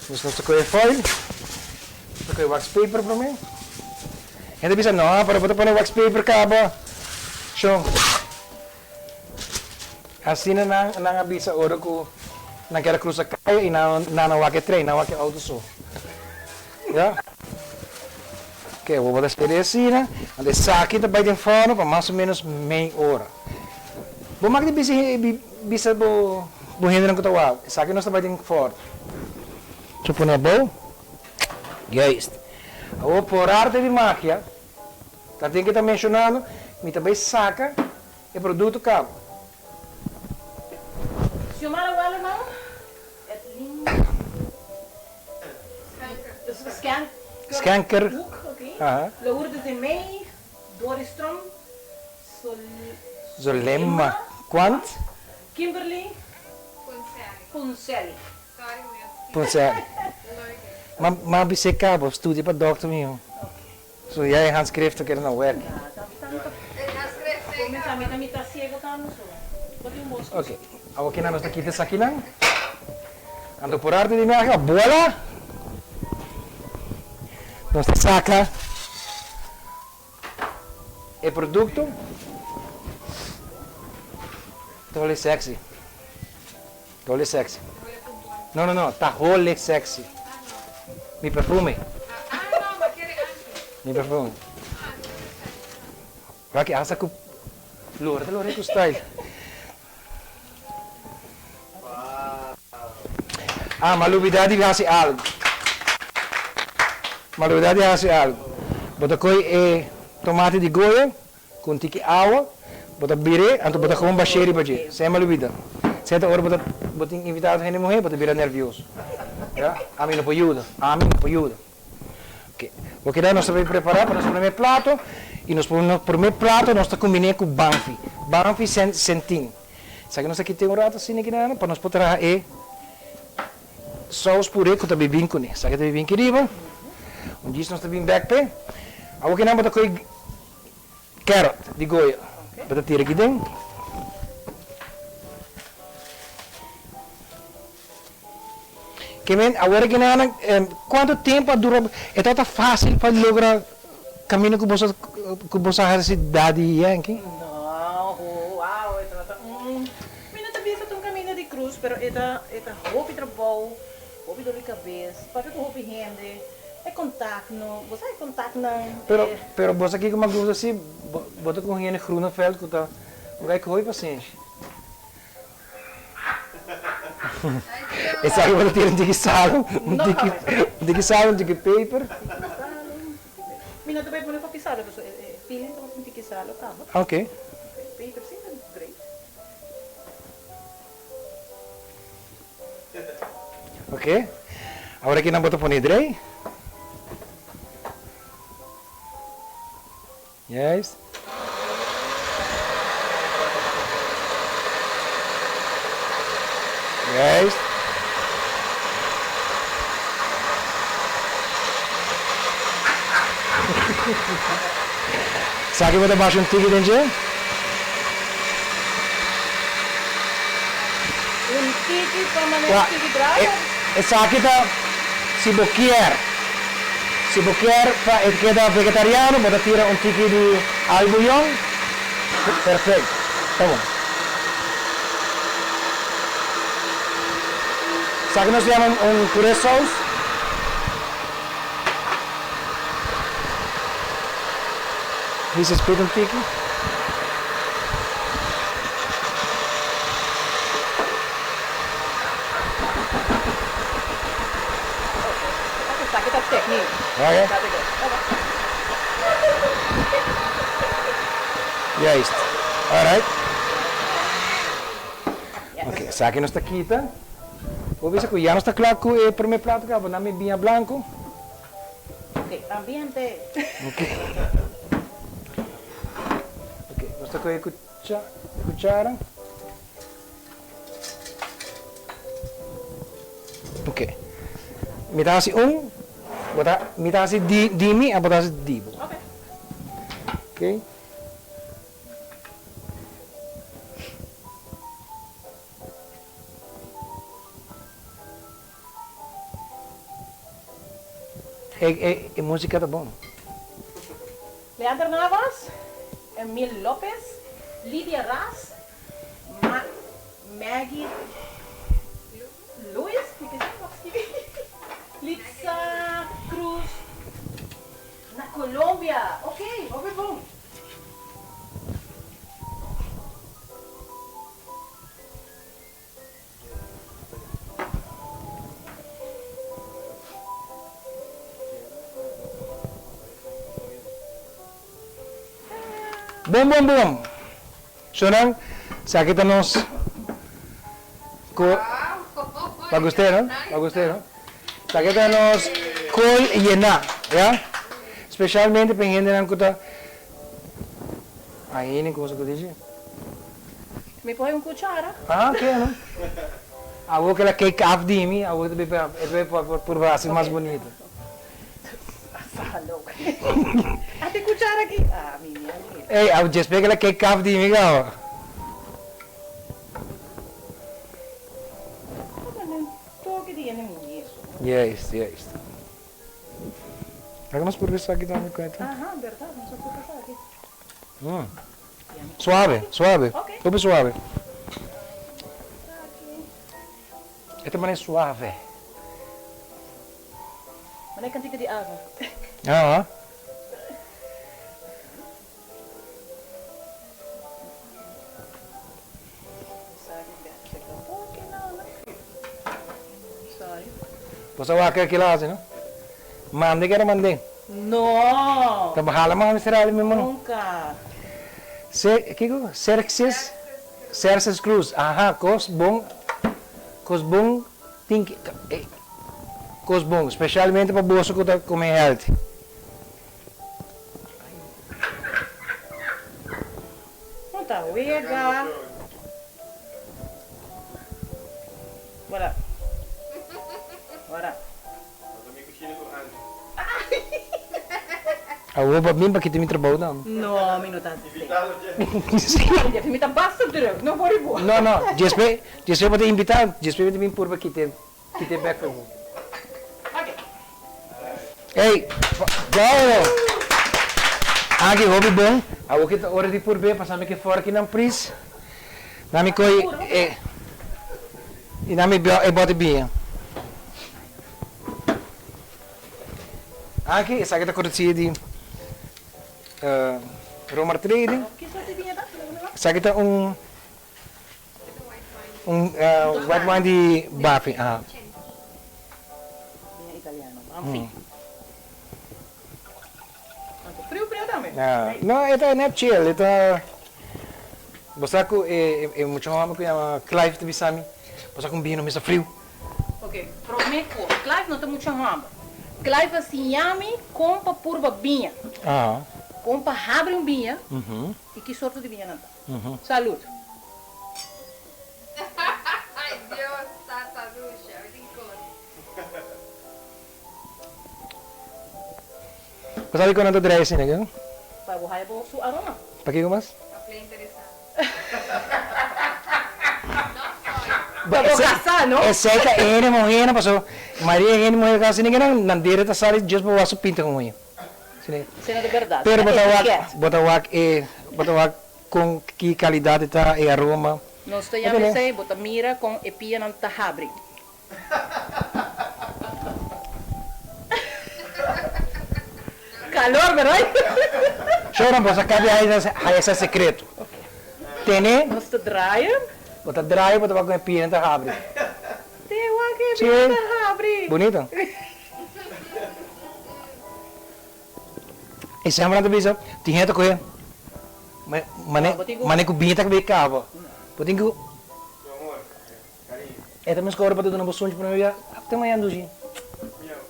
Dus nos ta coge foil, nos ta coge wax paper prome. Hende bisa, no, pero bo ta pone wax paper caba. Shon, asina nan nan a bisa ora cu nan kier a cruza caya y nan nan a wak e trein, nan a wak e auto so, ya. Oke, bo ta spera e asina, anto esaki ta bai den forno pa mas o menos mei ora. Bo mak di bisa bisa bo bo hendenan ku ta wak, esaki nos ta bai den forno. So pone abou, juist. Awor por arte di magia, ta den ke ta menshonando, mi ta bai saka e produkto kaba. Xiomara Wellerman, et lin. Skanker. Lourdes de Mey, Doris Tromp, Zulema Quant. Kimberly Puncelli. Puncelli. Ma bis'é cabo, studia pa dokter miho. So ya e handschrift ta keda na werk. Ok, awor kinan nos ta kita esakinan. Anto por arte di magia, bola! Nos ta saka e produkto. Ta hole sexy. Ta hole sexy. No, no, no, ta hole sexy. Mi perfume. Mi perfume. Wak hasta ku lora ta lora ku style. Ah, m'a lubida di hasi algu. M'a lubida di hasi algu. Bo ta kohe e tomati di Goya ku un tiki awa, bo ta bir'é, anto bo ta gewoon bash'é riba dje. Esei m'a lubida. Esei ta ora bo ta bo tin invitado hende muhé, bo ta bira nervioso. Ya, ami no por yuda, ami no por yuda. Ok, bo keda nos ta bay prepara pa nos primer plato y nos primer plato nos ta combine cu banfi, banfi sentin. Esaki nos ta kita un rato asina kinan pa nos por traha e saus puré cu ta bay bin cune. Esaki ta bay bin aki riba, un djis nos ta bin bek p'e. Awor kinan bo ta coge carrot di Goya, bo ta tira aki den. Ke men awor aki nan cuanto tempo a dura e tabata facil pa logra camino cu boso cu boso a haci Daddy Yankee? No, wow, e tabata un mi no ta bisa ta un camino di cruz pero e ta e ta hopi trabou, hopi dor di cabes, papia cu hopi hende, e contactno, bo sa e contactnan Pero pero boso aki cu mi a gusta si bo ta cu un hende Groeneveld cu ta un guy cu hopi pasenshi. Esaki bo ta tira un tiki sal, un tiki, un tiki sal, un tiki peper. Mi no ta bai pone hopi salo pasobra e feeling tabata un tiki salo kaba. Ok. Peper si ta great. Ok. Awor aki nan bo ta pone drei. Juist. Juist. Sa ki bo ta basha un tiki den dje? Un tiki pa manera tiki draai? Esaki ta si bo kier. Si bo kier pa e keda vegetariano bo ta tira un tiki di albuyon. Perfecto. Ta bon. Esaki nos yama un puré saus. Hisa spit un tiki. Esaki ta techniek. Oké. Juist. Alright. Oké, esaki nos ta kita. Bo bisa ku ya nos ta kla ku e prome plato kaba, nan mi biña blanco. Ok, ambiente. Ok. Ok, nos ta kohe kuchara. Ok. Mi ta hasi un, bo ta, mi ta hasi di, di mi, abo ta hasi di bo. Ok. Ok. E, e, e música ta bon. Leander Navas, Emil Lopez, Lidia Ras, Ma Maggie Lewis, mi ke sa wak skibi, Litza Cruz na Colombia. Ok, hopi bon. Bon bon bon Shonan esaki ta nos ko pa guste no pa guste no esaki ta nos kol yena ya specialmente pa e hendenan ku ta Ahí ni cosa ku dici. Mi por hay un cuchara? Ah, ke no. Awor ke la cake af di mi, awor ta bay e ta bay purba haci mas bonito. Salo. Ate cuchara aki. Ah, mi mi a lira. Ey, awor despues ke la cake af di mi caba. Tabata un toke di hende muñeso. Juist, juist. Laga nos purba esaki tambe cu esta. Aha, berdad, nos a purba esaki. Mm. Suave, suave. Okay. Hopi suave. Esta manera suave. Manera cantica di Ava. Aha. Bo sa wak e kila hasi no? Mande kere mande. No! Ta hala mami sera ali mismo no? Nunca. Se, kiko? Xerxes? Xerxes Cruz. Aha, kos bon, kos bon tin ki, kos bon, specialmente pa boso ku ta come healthy. No ta wega. Wara. Wara. Awor bo a bin pa kita mi trabou dan? No, mi no ta hasi esei. Jeffrey, mi ta basta druk, no por ribo. No, no, djespe, djespe bo ta invita, djespe mi ta bin purba kita, kita bek pa bo. Ok. Ey, bravo! Aki hopi bon. Awor ki ta ora di purbe, pasa mi ki forkinan pris. Na mi koi e, i na mi e bote biña. Aki esaki ta cortesía di Romar Trading. Esaki ta un un white wine di Bafi. Aha. No, e ta net chill. E ta bo sa cu e mucha homber cu yama Clive ta bisa mi, bo sa cu un bino mester friu. Ok, prome ku Clive no ta mucha hòmber. Clive a siña mi kon pa purba biña. Kon pa habri un biña i ki sorto di biña nan ta. Salud. Ay Dios tata Rusha mi tin kos. Bo sabi kon nan ta drai asina ke? Pa bo haya bo su aroma. Pakiko mas? Pa play interesante. Pa bo kasa no? Esei ta hende muhé no paso mayoria hende muhé kasa asina ke nan nan dede ta sali just pa wak su pinta ku muhé. Esei no ta berdad. Pero bo ta wak bo ta wak e bo ta wak kon ki kalidat e ta e aroma. Nos ta yama esei bo ta mira kon e pianan ta habri. Calor, verdad? Shownan bo sa kabi haya sa secreto. Tene. Nos ta draai. Bo ta draai bo ta wak con e pinan ta habri. Te wak e pinan ta habri. Bonito. E semper nan ta bisa tin hende ta coge mane mane cu biña ta bay caba. Bo tin cu. E ta mes kore pa ta duna bo sunchi prome bia, te mañan dushi.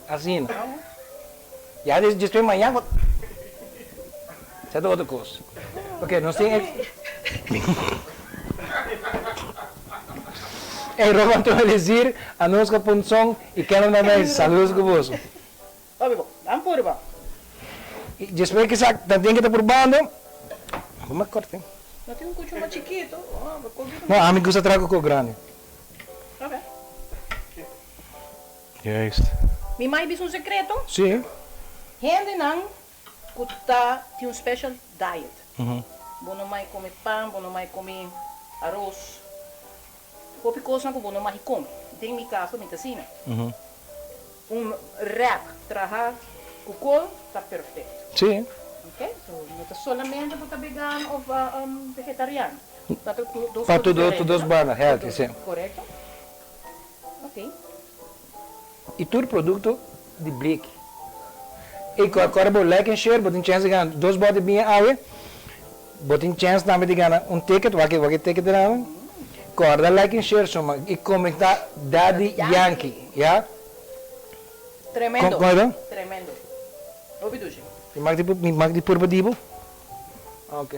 Asina. Ya despues mañan bo sa ta otro kos. Ok, nos tin e Ey Rob Antonio Eliezer, Anuska Ponson y Kenneth Mamey, saludos ku boso. Obi bo, dan purba. Y despues kisa ta tin ke ta purbando, bo me corte. No tin un cucho mas chikito? No, ami gusta traha cu co grandi. Ok. Juist. Mi mai bisa un secreto? Si. Hendenan cu ta tin un special diet. Bo no mai come pan, bo no mai come aros. Hopi cosnan cu bo no mai come. Den mi caso mi ta asina. Un wrap traha cu col ta perfecto. Sí. Ok, so no ta solamente bo ta vegano of vegetariano. Ta tur dos Pa cos tur dos, diferente, tur dos no? banda, healthy, sí. Correcto. Ok. Y tur producto di bliki. Y cu acorda bo like en share bo tin chance di gana dos bote biña awe. Bo tin chance tambe di gana un ticket, wak wak e ticket nan. Corda like en share suma y comenta Daddy Yankee, ya. Tremendo. Con con Tremendo. Hopi dushi. Mi mak di mi mak di purba di bo? Ok.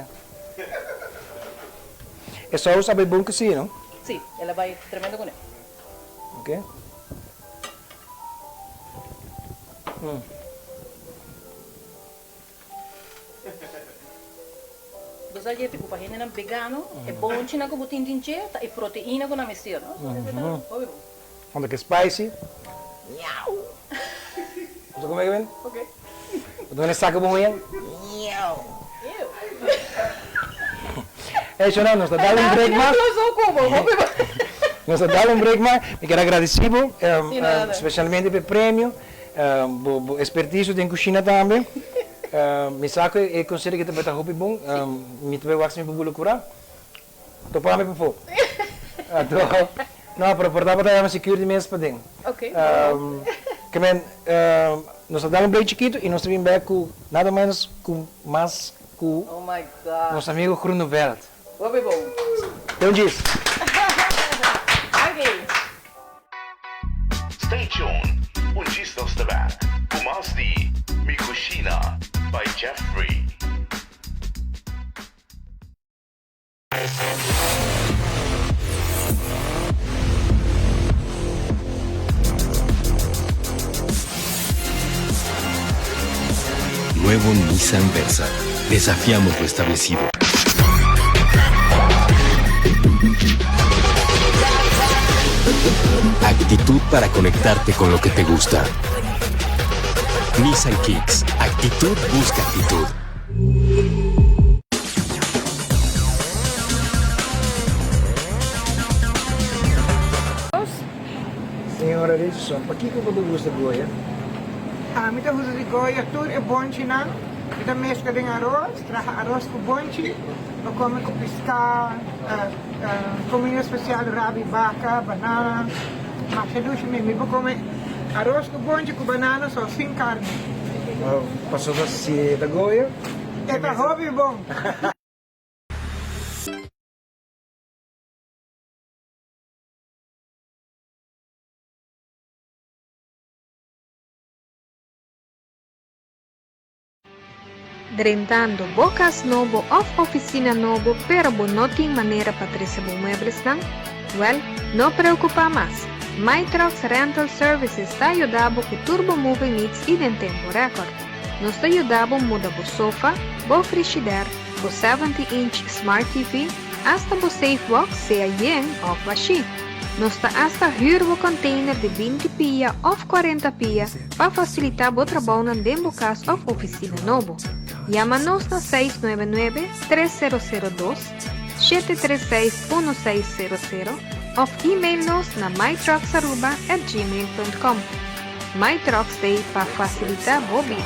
E saus a bay bon cu si, no? Si, el a bay tremendo cune. Ok. Mm. Bo sa yeti ku pa hendenan vegano e bonchinan ku bo tin den dje ta e proteina ku nan mester, no? So esei ta hopi bon. Unda ke spicy. Miau! Bo sa kuma ke ben? Ok. Bo ta manda saka bo hoyan? Miau! Ew! Ey shona, nos ta dal un break mas. Nos ta dal un break mas. Mi kier a gradisi bo, specialmente pa e premio. Bo expertiso den cushina tambe. Mi sa cu e conseho aki ta bay ta hopi bon. Mi ta bay wak si mi por bula cura. Topa mi pafó. Anto, no, pero por ta bo ta yama security mes paden. Ke men, nos ta dal un break chikitu i nos ta bin bek ku nada menos ku mas ku Oh my God. nos amigo Groeneveld. Hopi bon. Te un djis. Danki. Stay tuned, un djis nos ta bek ku mas di Mi Cushina by Jeffrey. Nuevo Nissan Versa. Desafiamos lo establecido. Actitud para conectarte con lo que te gusta. Nissan Kicks. Actitud busca actitud. Señora Richardson, pakiko bo ta gusta Goya? Ami ta gusta di Goya tur e bonchinan. Mi ta mezcla den aros, traha aros cu bonchi, bo come cu pisca, comida special rabi baca, banana, masha dushi mi. Mi por come aros cu bonchi cu banana so sin carni. Pasobra si e ta Goya. E ta hopi bon. Drentando bo kas nobo òf ofisina nobo pero bo no tin manera pa trese bo mueblesnan? Wèl, no preokupá mas! MyTrucks Rental Services ta yuda bo ku tur bo moving needs i den tempu rèkòrt. Nos ta yuda bo muda bo sofa, bo frishidèr, bo 70 inch smart TV, asta bo safe box sea yen òf bashí. Nos ta asta hür bo container di 20 pia òf 40 pia pa fasilitá bo trabounan den bo kas òf ofisina nobo. Yama nos na 699 3002, 736 1600 òf email nos na mytrucksaruba@gmail.com. MyTrucks t'ei pa fasilitá bo bida.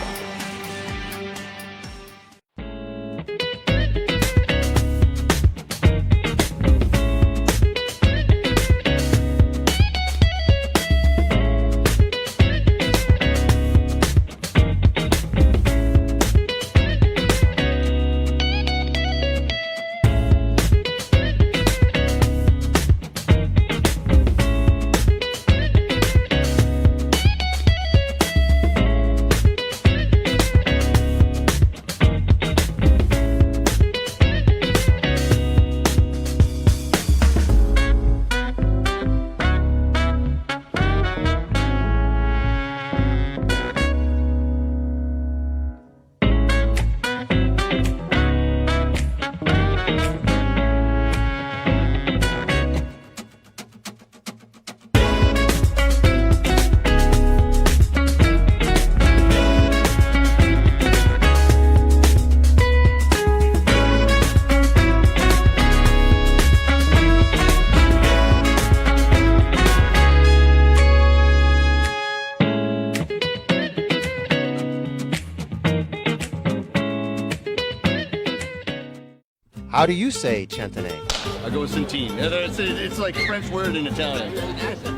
How do you say Chantenay? I go with Centine. It's, it's like French word in Italian.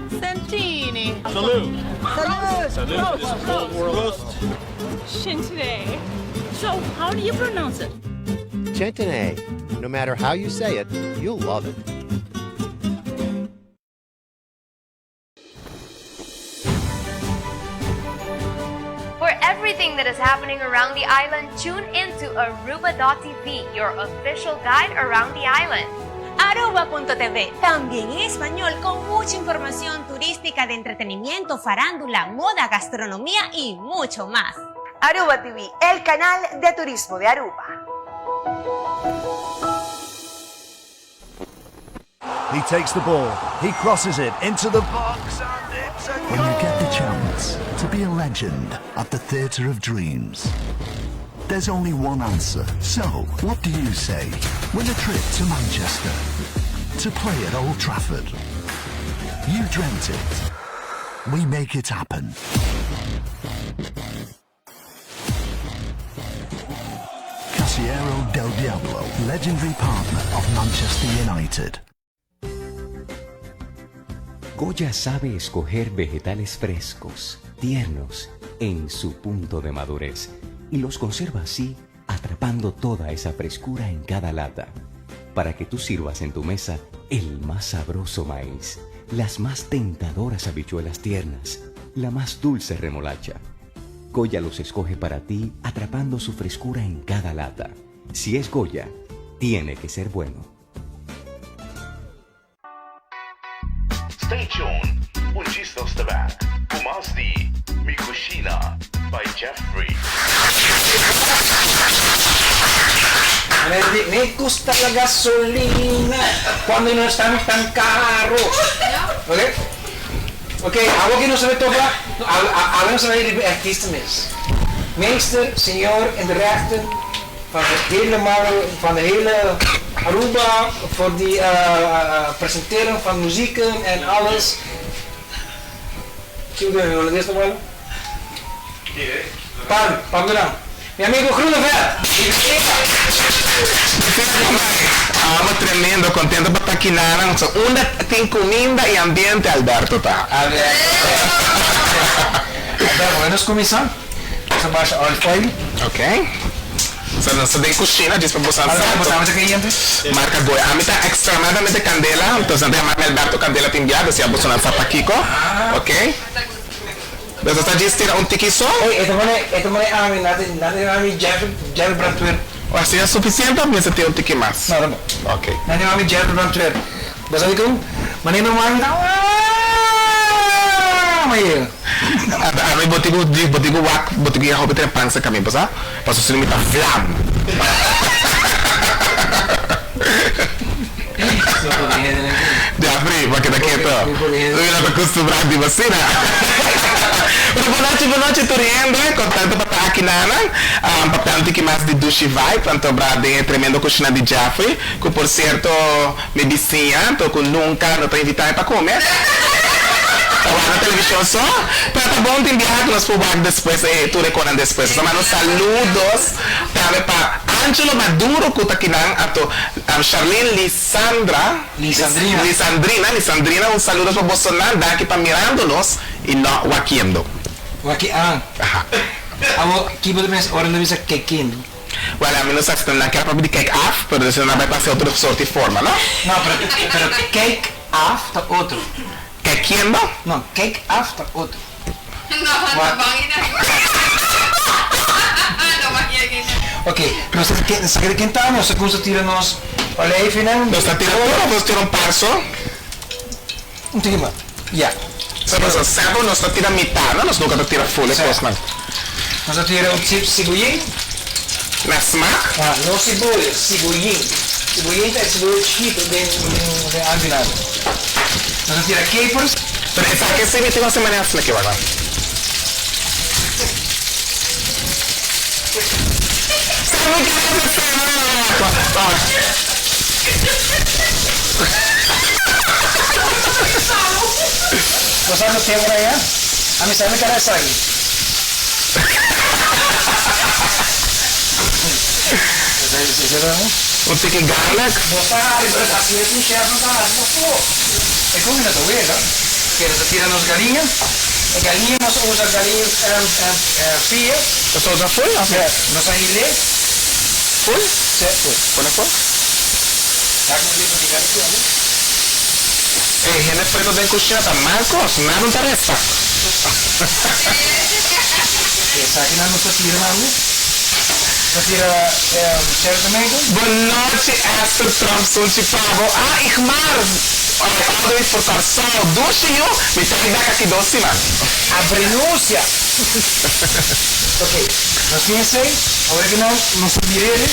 Centini. Salute. Salute. Salute. This is old world. Roast. Chantenay. So, how do you pronounce it? Chantenay. No matter how you say it, you'll love it. For everything that is happening around the island, tune in to Aruba.tv, your official guide around the island. Aruba.tv, también en español, con mucha información turística de entretenimiento, farándula, moda, gastronomía y mucho más. Aruba TV, el canal de turismo de Aruba. He takes the ball, he crosses it into the box, and it's a When you get the chance to be a legend at the Theatre of Dreams, there's only one answer. So, what do you say? Win a trip to Manchester to play at Old Trafford. You dreamt it. We make it happen. Casiero del Diablo, legendary partner of Manchester United. Goya sabe escoger vegetales frescos, tiernos, en su punto de madurez y los conserva así, atrapando toda esa frescura en cada lata, para que tú sirvas en tu mesa el más sabroso maíz, las más tentadoras habichuelas tiernas, la más dulce remolacha. Goya los escoge para ti, atrapando su frescura en cada lata. Si es Goya, tiene que ser bueno. Stay tuned, un djis nos ta back cu mas di Mi Cushina by Jeffrey. Me gusta la gasolina cuando no está tan caro. Ok? Ok, awor cu nos ta toca, awe nos ta bay riba e artista mes. Meester, señor in de rechten van de hele van de hele Aruba voor die presenteren van muzieken en alles. Kico den Holandes ta wòrdu? Pan, pan Duran. Mi amigo Groeneveld! Amo tremendo, contento pa ta kinanan. So unda tin cuminda y ambiente Alberto ta. Alberto. Alberto, nos cuminsa. Nos a basha olive oil. Ok. So nos ta den cushina djis pa boso a sa. Bo sabe ta cayente? Marca Goya. Ami ta extremadamente candela, entonces nan ta yama mi Alberto Candela tin bia, dus ya boso nan sa pakico. Ok. Dus nos ta djis tira un tiki so. Ey, e ta pone, e ta pone ami, nan ta, nan ta yama mi Jeffrey, Jeffrey Brandweer. O asina ta suficiente of mester tira un tiki mas? No, ta bon. Ok. Nan ta yama mi Jeffrey Brandweer. Bo sa dikon? Manera mi mami ta aah ma yega. Ami bo tin ku bo tin ku wak bo tin ku yega hopi trempan serka mi bo sa pasobra si no mi ta vlam. Jeffrey bo a keda keto mi no ta kustumbrá di bo asina. Pero bonochi bonochi tur hende kontento pa ta aki nanan papia un tiki mas di dushi vibe anto bra den e tremendo kushina di Jeffrey ku por sierto Mi bisiña anto cu nunca no ta invita mi pa come. Ta wak na television so. Pero ta bon tin biaha cu nos por wak despues e tur e conan despues. Nos ta manda saludos tambe pa Angelo Maduro cu ta kinan anto Charlene Lisandra Lisandrina. Lisandrina Lisandrina un saludos pa bosonan danki pa mirando nos y no wakiendo. Waki an. Aha. Awor kibo ta pensa ora nan ta bisa kekiendo? Well, ami no sa si nan kier papia di kijk af, pero si nan bai pasa otro soort di forma, no? No, pero, pero kijk af ta otro. Kijk kiendo? No, kijk af ta otro. No, no ban i nan. No ban yega i nan. Ok, nos ta ke, nos ta keda kentá, nos ta kumsa tira nos olijfnan. Nos ta tira tur of nos tira un par so? Un tiki mas. Ya. So nos ta semper nos ta tira mitad no? Nos nunca ta tira full e cosnan. Nos ta tira un sibuyin. Na smaak? Ah, no siboyo, sibuyin. Sibuyin ta e siboyo chikito den den alvinado. Nos ta tira capers. Pero esaki si mi tin un semana asina ki wak. Bo sa no temor aya? Ami sa mi kara esaki. Un tiki garlic. Bo sa hari pero asina tin chef no ta hasi pafó. E comida ta wega. Pero ta tira nos galiña. E galiña nos a usa galiña fria. Nos a usa full of? Sí, nos a hil'é. Full? Sí, full. Pone full. Dak nos liba di galiña tambe. E hende preto den cushina ta mal cos, nada no ta resta. Esakinan nos ta tira tambe. Nos ta tira cherry tomato. Bonochi Esther Trump sunchi pa bo. Ah Igmar! All the way for Kòrsou. Dushi yu, mi ta bek aki dos siman. Abrenuncia! Ok, nos tin esei. Awor aki nan nos ta bir'e.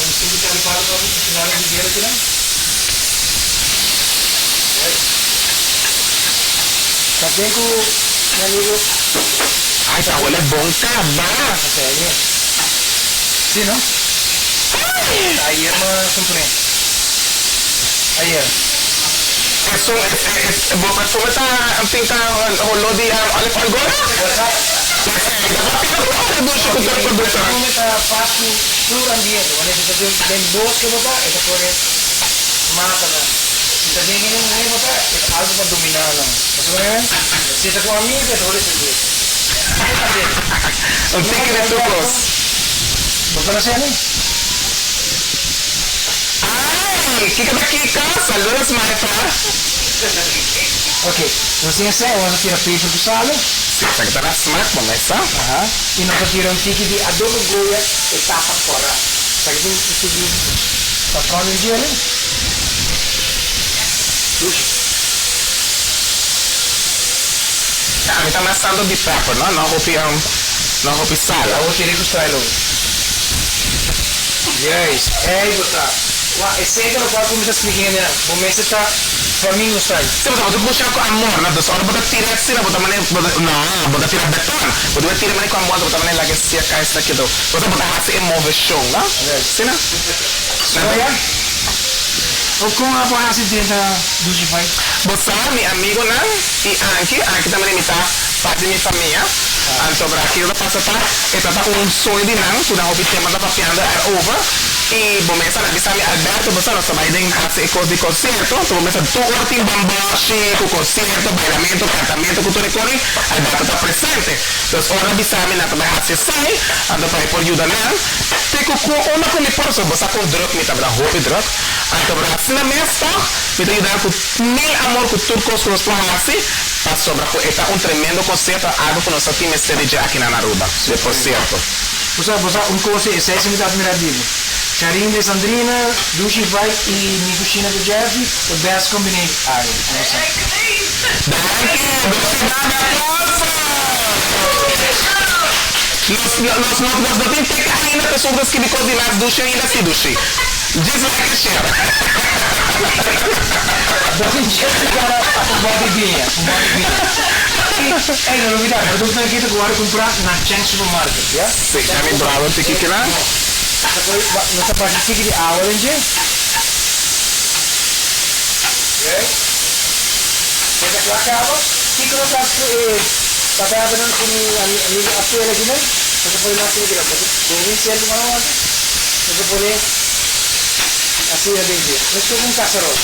Nos tin ku chali palu pa kushiná nos di bira aki nan. Ta den ku mi amigo. Ay ta wole bon kaba. Si no? Ta ayer mi a kumpr'é. Ayer. Esun e bo perfume ta tin ta holó di olive oil gora? Ok, mi perfume ta pas ku tur ambiente. Wanneer si ta den boske bo ta, e ta kore mata nan. Si ta den hende muhé bo ta, e ta algu pa dominá nan. Bo sa ku mi? Si ta ku amigo, e ta hole serveza. Un tiki di tur kos. Bo konosé mi? Ay! Kiko ta kiko? Saludos Martha. Ok, nos tin esei, nos a tira peper ku salo. Si, esaki ta na smak, bo mesa. Aha, i nos a tira un tiki di adobo goya e tapa kòrá. Esaki tin un tiki safròn den djele. Dushi. Ami ta mas tanto di pepper, no? No hopi, no hopi sal. Awor tira e ku style hopi. Juist, ey bo ta. Wak, esey ta locual cu mi ta splica hendenan. Bo mester ta flamingo style. Si, bo ta bo ta busca cu amor, no? Dus ora bo ta tira asina, bo ta mane, bo ta, no, bo ta tira beton. Bo debe tira mane cu amor, bo ta mane laga e sia cay esaki kedo. Bo ta, bo ta haci e movecion, no? Asina? Soya? O con abo haci den ta dushi fai? Bo sa, mi amigonan y Anky, Anky ta mane mi ta parti di mi famia, anto bra kico ta pasa ta, e ta ta un soño di nan cu nan hopi tempo ta papiando erover y bo mester a bisa mi Alberto bo sa nos ta bay den haci e cos di concierto, anto bo mester tur ora tin bamboshi cu concierto, bailamento, cantamento cu tur e cos Alberto ta presente, dus ora a bisa mi nan ta bay haci esey, anto pa e por yuda nan. Te ku ku unda ku mi por so bo sa kon druk mi ta bra hopi druk anto bra asina mes tog mi ta yuda ku mil amor ku tur kos ku nos por hasi pasobra ku e ta un tremendo konsepto algo ku nos ta tin mester di dje aki nan Aruba de por sierto. Bo sa bo sa un kos esei si mi ta admira di bo Charin de Sandrina, Dushi Vibe y Mi Cushina de Jeffrey the best combination ay no sa. Danki! Dushi Vibe aplauso! Nos nos nos nos no tin teka ainda pasobra ta skibi kos di mas dushi ainda si dushi. Djis like and share. Bo tin chance gana un bòt di biña, un bòt di biña. I, ey, no lubida, produktonan aki ta ku wòrdu kumprá na Cheng Supermarket, ya? Si, ya mi bravo tiki kila. Nos ta basha tiki di awa den dje. Oké. E ta kla kaba. Kiko nos hasi ku e patatanan ku mi amigo a pela akinan? Nos ta pone nan asina kila. Bo bin serka ku nan wanta. Nos ta pone asina den dje. Nos kohe un kasarol.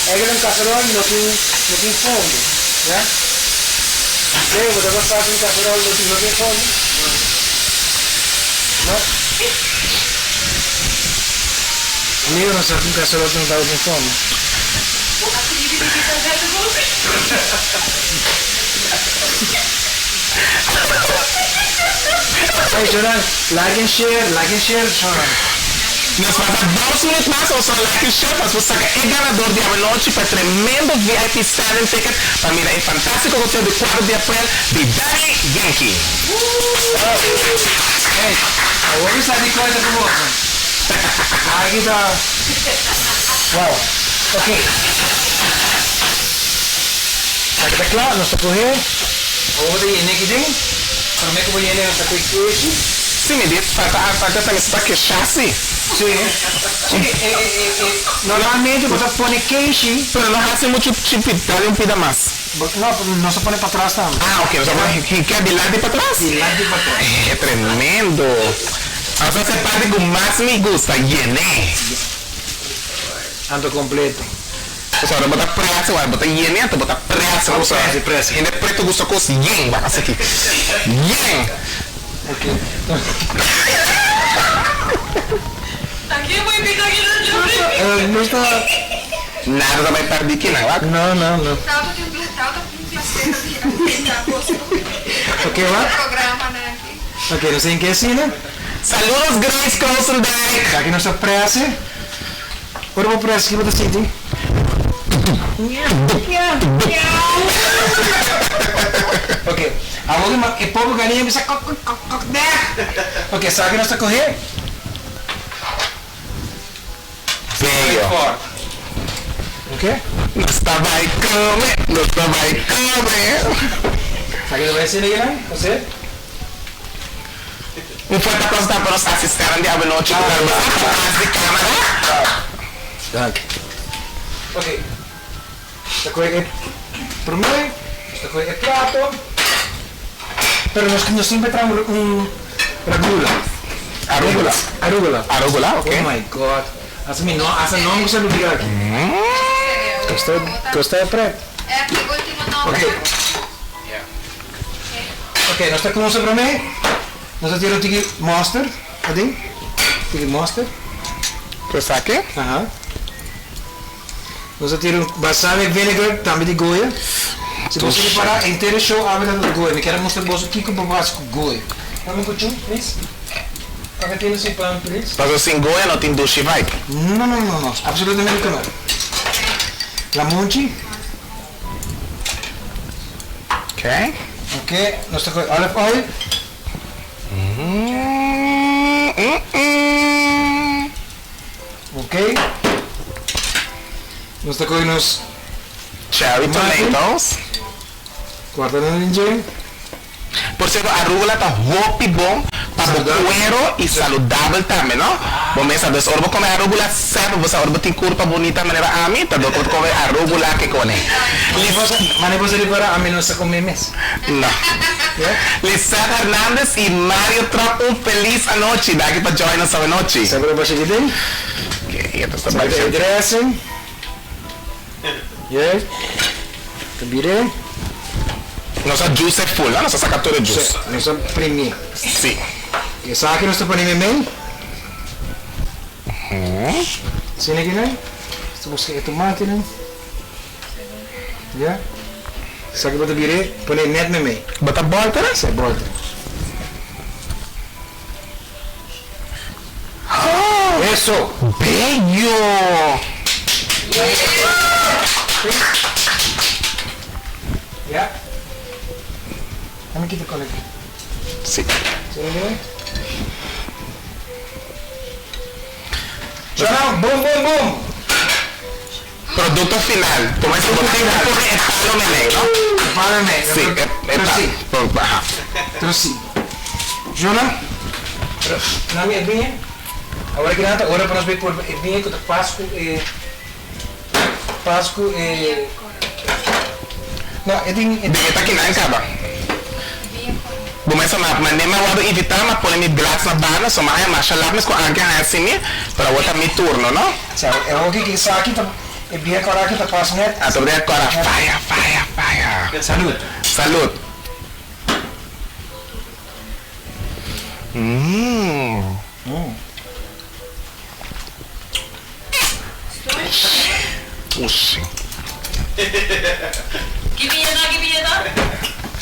Eigenlijk un kasarol no tin no tin fondo. Ya. Leo, bo ta gosta ku un kasarol no tin no tin fondo? No? Leo no sa ku un kasarol no tabatin fondo. Bo a tribi di bisa Alberto Gozi? Hey Joran, like and share, like and share Joran. Nos falta dos minuut mas, nos a like and share pa nos por saca e ganador di awanochi pa e tremendo VIP standing ticket pa mira e fantastico concierto di cuatro di april di Daddy Yankee. Hey, awor mi sa di cuenta cu boso. Aki ta. Wow. Ok. Esaki ta kla, nos ta kohe. Awor bo ta yena aki den. Prome ku bo yena nos ta kohe keshi. Si mi di falta falta ta mester ta kesha si. Si. Si e e e normalmente bo ta pone keshi. Pero no hasi muchu chipi dale un pida mas. No, nos ta pone patras tambe. Ah ok, nos ta pone hinkia dilanti patras? Dilanti patras. Eh tremendo. Asa ta e parti ku mas mi gusta, yené. Anto completo. Pasobra bo ta presa wak, bo ta yene anto bo ta presa. Oh, presa, presa. Hende preto gusta kos yen, wak asaki. Yen! Ok. Aki bo invita aki na Jeffrey. Nos ta. Nada ta bai perdi kinan, wak. No, no, no. Tawata tin un tawata un placer di invita boso. Ok, wak. Programanan aki. Ok, nos tin ke asina. Saludos Grace Krosendijk. Aki nos ta presa. Ora bo presa ki bo ta sinti? Ok, awor ki e pobo galiña bisa kok kok kok kok deh. Ok, sa ki nos ta kohe? Bello. Ok. Nos ta bai come, nos ta bai come. Sa ki ta bai asina kinan, Jose? Un fuerte aplauso tambe pa nos asistentenan di awenochi ku ta tras di kamera. Danki. Ok, ta kohe e promé, nos ta kohe e plato, pero nos nos tin traha un ragula. Arugula. Arugula. Arugula, ok. Oh my God. Hasta mi no, hasta no gusta lubida aki. Kosta, kosta e pret. E ultimo nomber. Ok. Ok, nos ta kumsa promé. Nos ta tira un tiki mòster aden. Tiki mòster. Ku esaki? Aha. Nos ta tira un balsamic vinegar, tambe di Goya. Si boso ripará, henter e show awe ta di Goya. Mi kier a mustra boso kiko bo por hasi ku Goya. Dame un kuchú, please. Paga tene su pan, please. Paso sin Goya no tin dushi vibe. No, no, no, no. Absolutamente ku no. Lamunchi. Ok. Ok, nos ta kohe olive oil. Ok. Nos ta kohe nos Cherry tomatoes. Kuarta nan den dje. Por cierto arugula ta hopi bon pa bo cuero y saludabel tambe no. Bo mes sa dus ora bo come arugula semper bo sa ora bo tin curpa bunita manera ami ta dor cu bo ta come arugula ke cone. Mane bo sa ripara ami no sa come mes. No. Lisette Hernandez y Mario Trump un feliz anochi. Danki pa join nos awenochi. Sa bo basha kiten? Ok, e ta Sa bo e dressing. Yes. Ta bira. Nos a juice e full, nos a saca tur e juice. Si, nos a primi. Si. Esaki nos ta pone meimei. Asina aki nan. Nos ta busca e tomatenan. Ya. Esaki bo ta bira, pone net meimei. Bo ta bolter? Si, bolter. Eso! Bello! Ya. Dame kita con aquí. Si. Chona, boom, boom, boom. Producto final. Como es bo tin cu pone e palo meney, no? E palo meney. Si, e palo. Aha. Pero si. Jona, pero nami e biña. Awor aki nan ta ora pa nos bay purba e biña cu ta pas cu e, pas cu e. No, e tin. Den e ta kinan caba. Bo mester ma mane mi a wordo invita ma pone mi glas na banda so mi a haya masha lap mes cu anke a haya sin mi pero awor ta mi turno no. Sa e hoki ki sa aki ta e bia kora aki ta pas net. A ta bia kora faya faya faya. Salud. Salud. Mmm. Dushi. Ki biñeta ki biñeta?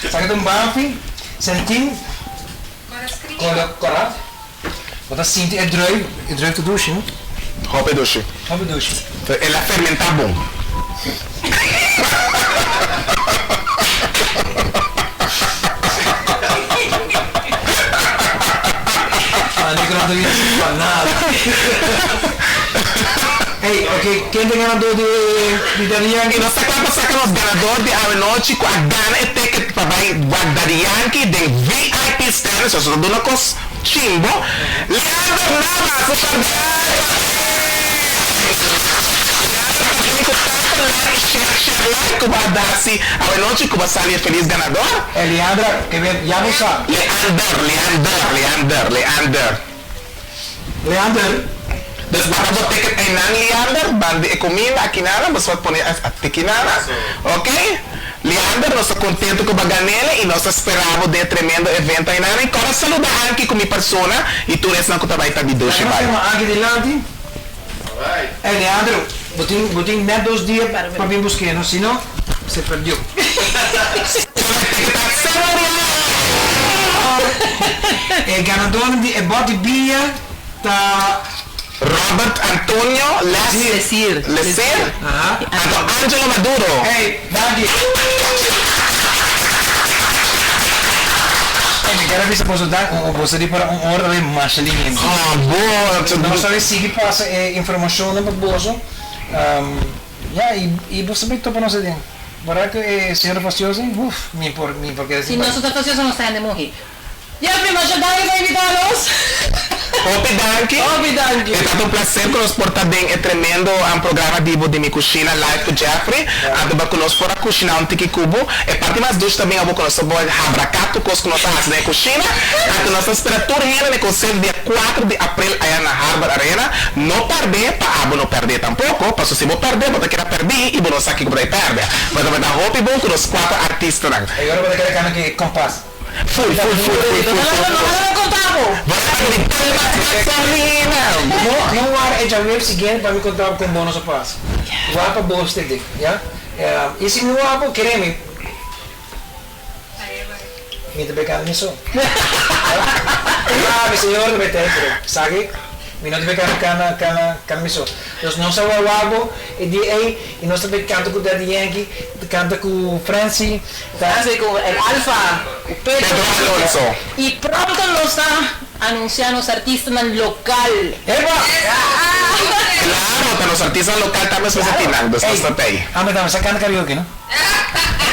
Esaki ta un bafi sentin kolo kora. Bo ta sinti e druif, e druif ta dushi no? Hopi dushi. Hopi dushi. El a fermenta bon. Mane ku no ta bisa pa nada. Ey, ok, ken ta ganador di di Daddy Yankee? Y nos ta kla pa saka nos ganador di awenochi ku a gana e ticket pa bai wak Daddy Yankee den VIP stand, so ta duna kos chimbo. Leandro Navas, un par di Leandro ta bini ku tanto like, share, share, like ku bo a da si awenochi ku bo a sali e feliz ganador. Ey, Leandra, ke ben, ya bo sa. Leander, Leander, Leander, Leander. Leander. Dus baka bo ticket einan Leander, ban di e kuminda akinana, bo sot pone a tikinana, ok? Leander, nos ta kontento ku bo a ganele i nos ta spera bo den e tremendo evento einana i kòrda saluda Anky ku mi persona i tur esnan ku ta bai ta di Dushi Laga nos Bai. firma Anky dilanti. Ey Leandro, bo tin bo tin net dos dia pa bin busk'é no, si no se perdió. E ganadónan di e bòt di biña ta. Robert Antonio Les Lesir. Lesir anto Angelo Maduro. Hey, danki. Hey, mi kier a bisa boso danki, boso di para un ora tambe masha lindo. Ah, bo. Nos ta bay sigui pasa e informacionnan pa boso. Ya, y boso bay topa nos aden. Wara cu e señora fastioso, uf, mi por, mi por keda Si sin nos no ta fastioso nos ta hende muhi. Jeffrey, masha danki pa invita nos. Hopi danki. Hopi danki. E tabata un placer cu nos por ta den e tremendo programa di bo di Mi Cushina Live cu Jeffrey. Anto ba cu nos por a cushina un tiki cu bo. E parti mas dushi ta bin abo cu nos ta por habraca tur cos cu nos ta haci den e cushina. Anto nos ta spera tur hende na e concert dia cuatro di april aya na Harbor Arena. No perde pa abo no perde tampoco, paso si bo perde bo ta keda perdi y bo no sa kico bo ta perde. Bo ta hopi bon cu nos cuatro artistanan. E ora bo ta keda cana cu e compas. Full, full, full, full, full, full. No, no warda e djaweps siguiente pa mi konta bo kon bon nos a pasa. Wak pa bo stede, ya. I si mi wak bo, kere mi, mi ta bekando mi so. Ah, mi señor ta bete, pero sa ke mi no ta bekando kana, kana, kana mi so. Dus nos a wak bo e dia ei i nos ta be kanta ku Daddy Yankee, ta kanta ku Francie, ta. Francie ku El Alfa, ku Pedro Alonso. I pronto nos ta anuncia nos artistanan local. Epa! Claro, ta nos artistanan local tambe nos mester tin nan, dus nos ta tey. Ame tambe sa canta karaoke no?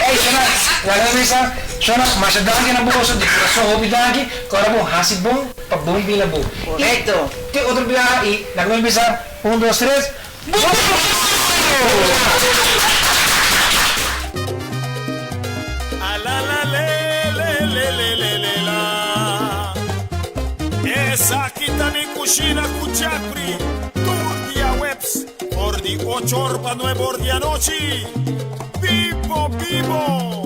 Ey shona, laga nos bisa, shona masha danki na boso di corazon hopi danki, cu ora bo haci bon pa bon bini na bo. Correcto. Y te otro biaha y laga nos bisa un dos tres, Bon! Alalalelelelelelelá Esaki ta mi kushina ku Jeffrey tur diaweps for di ocho or pa nuebe or di anochi. Bibo bibo!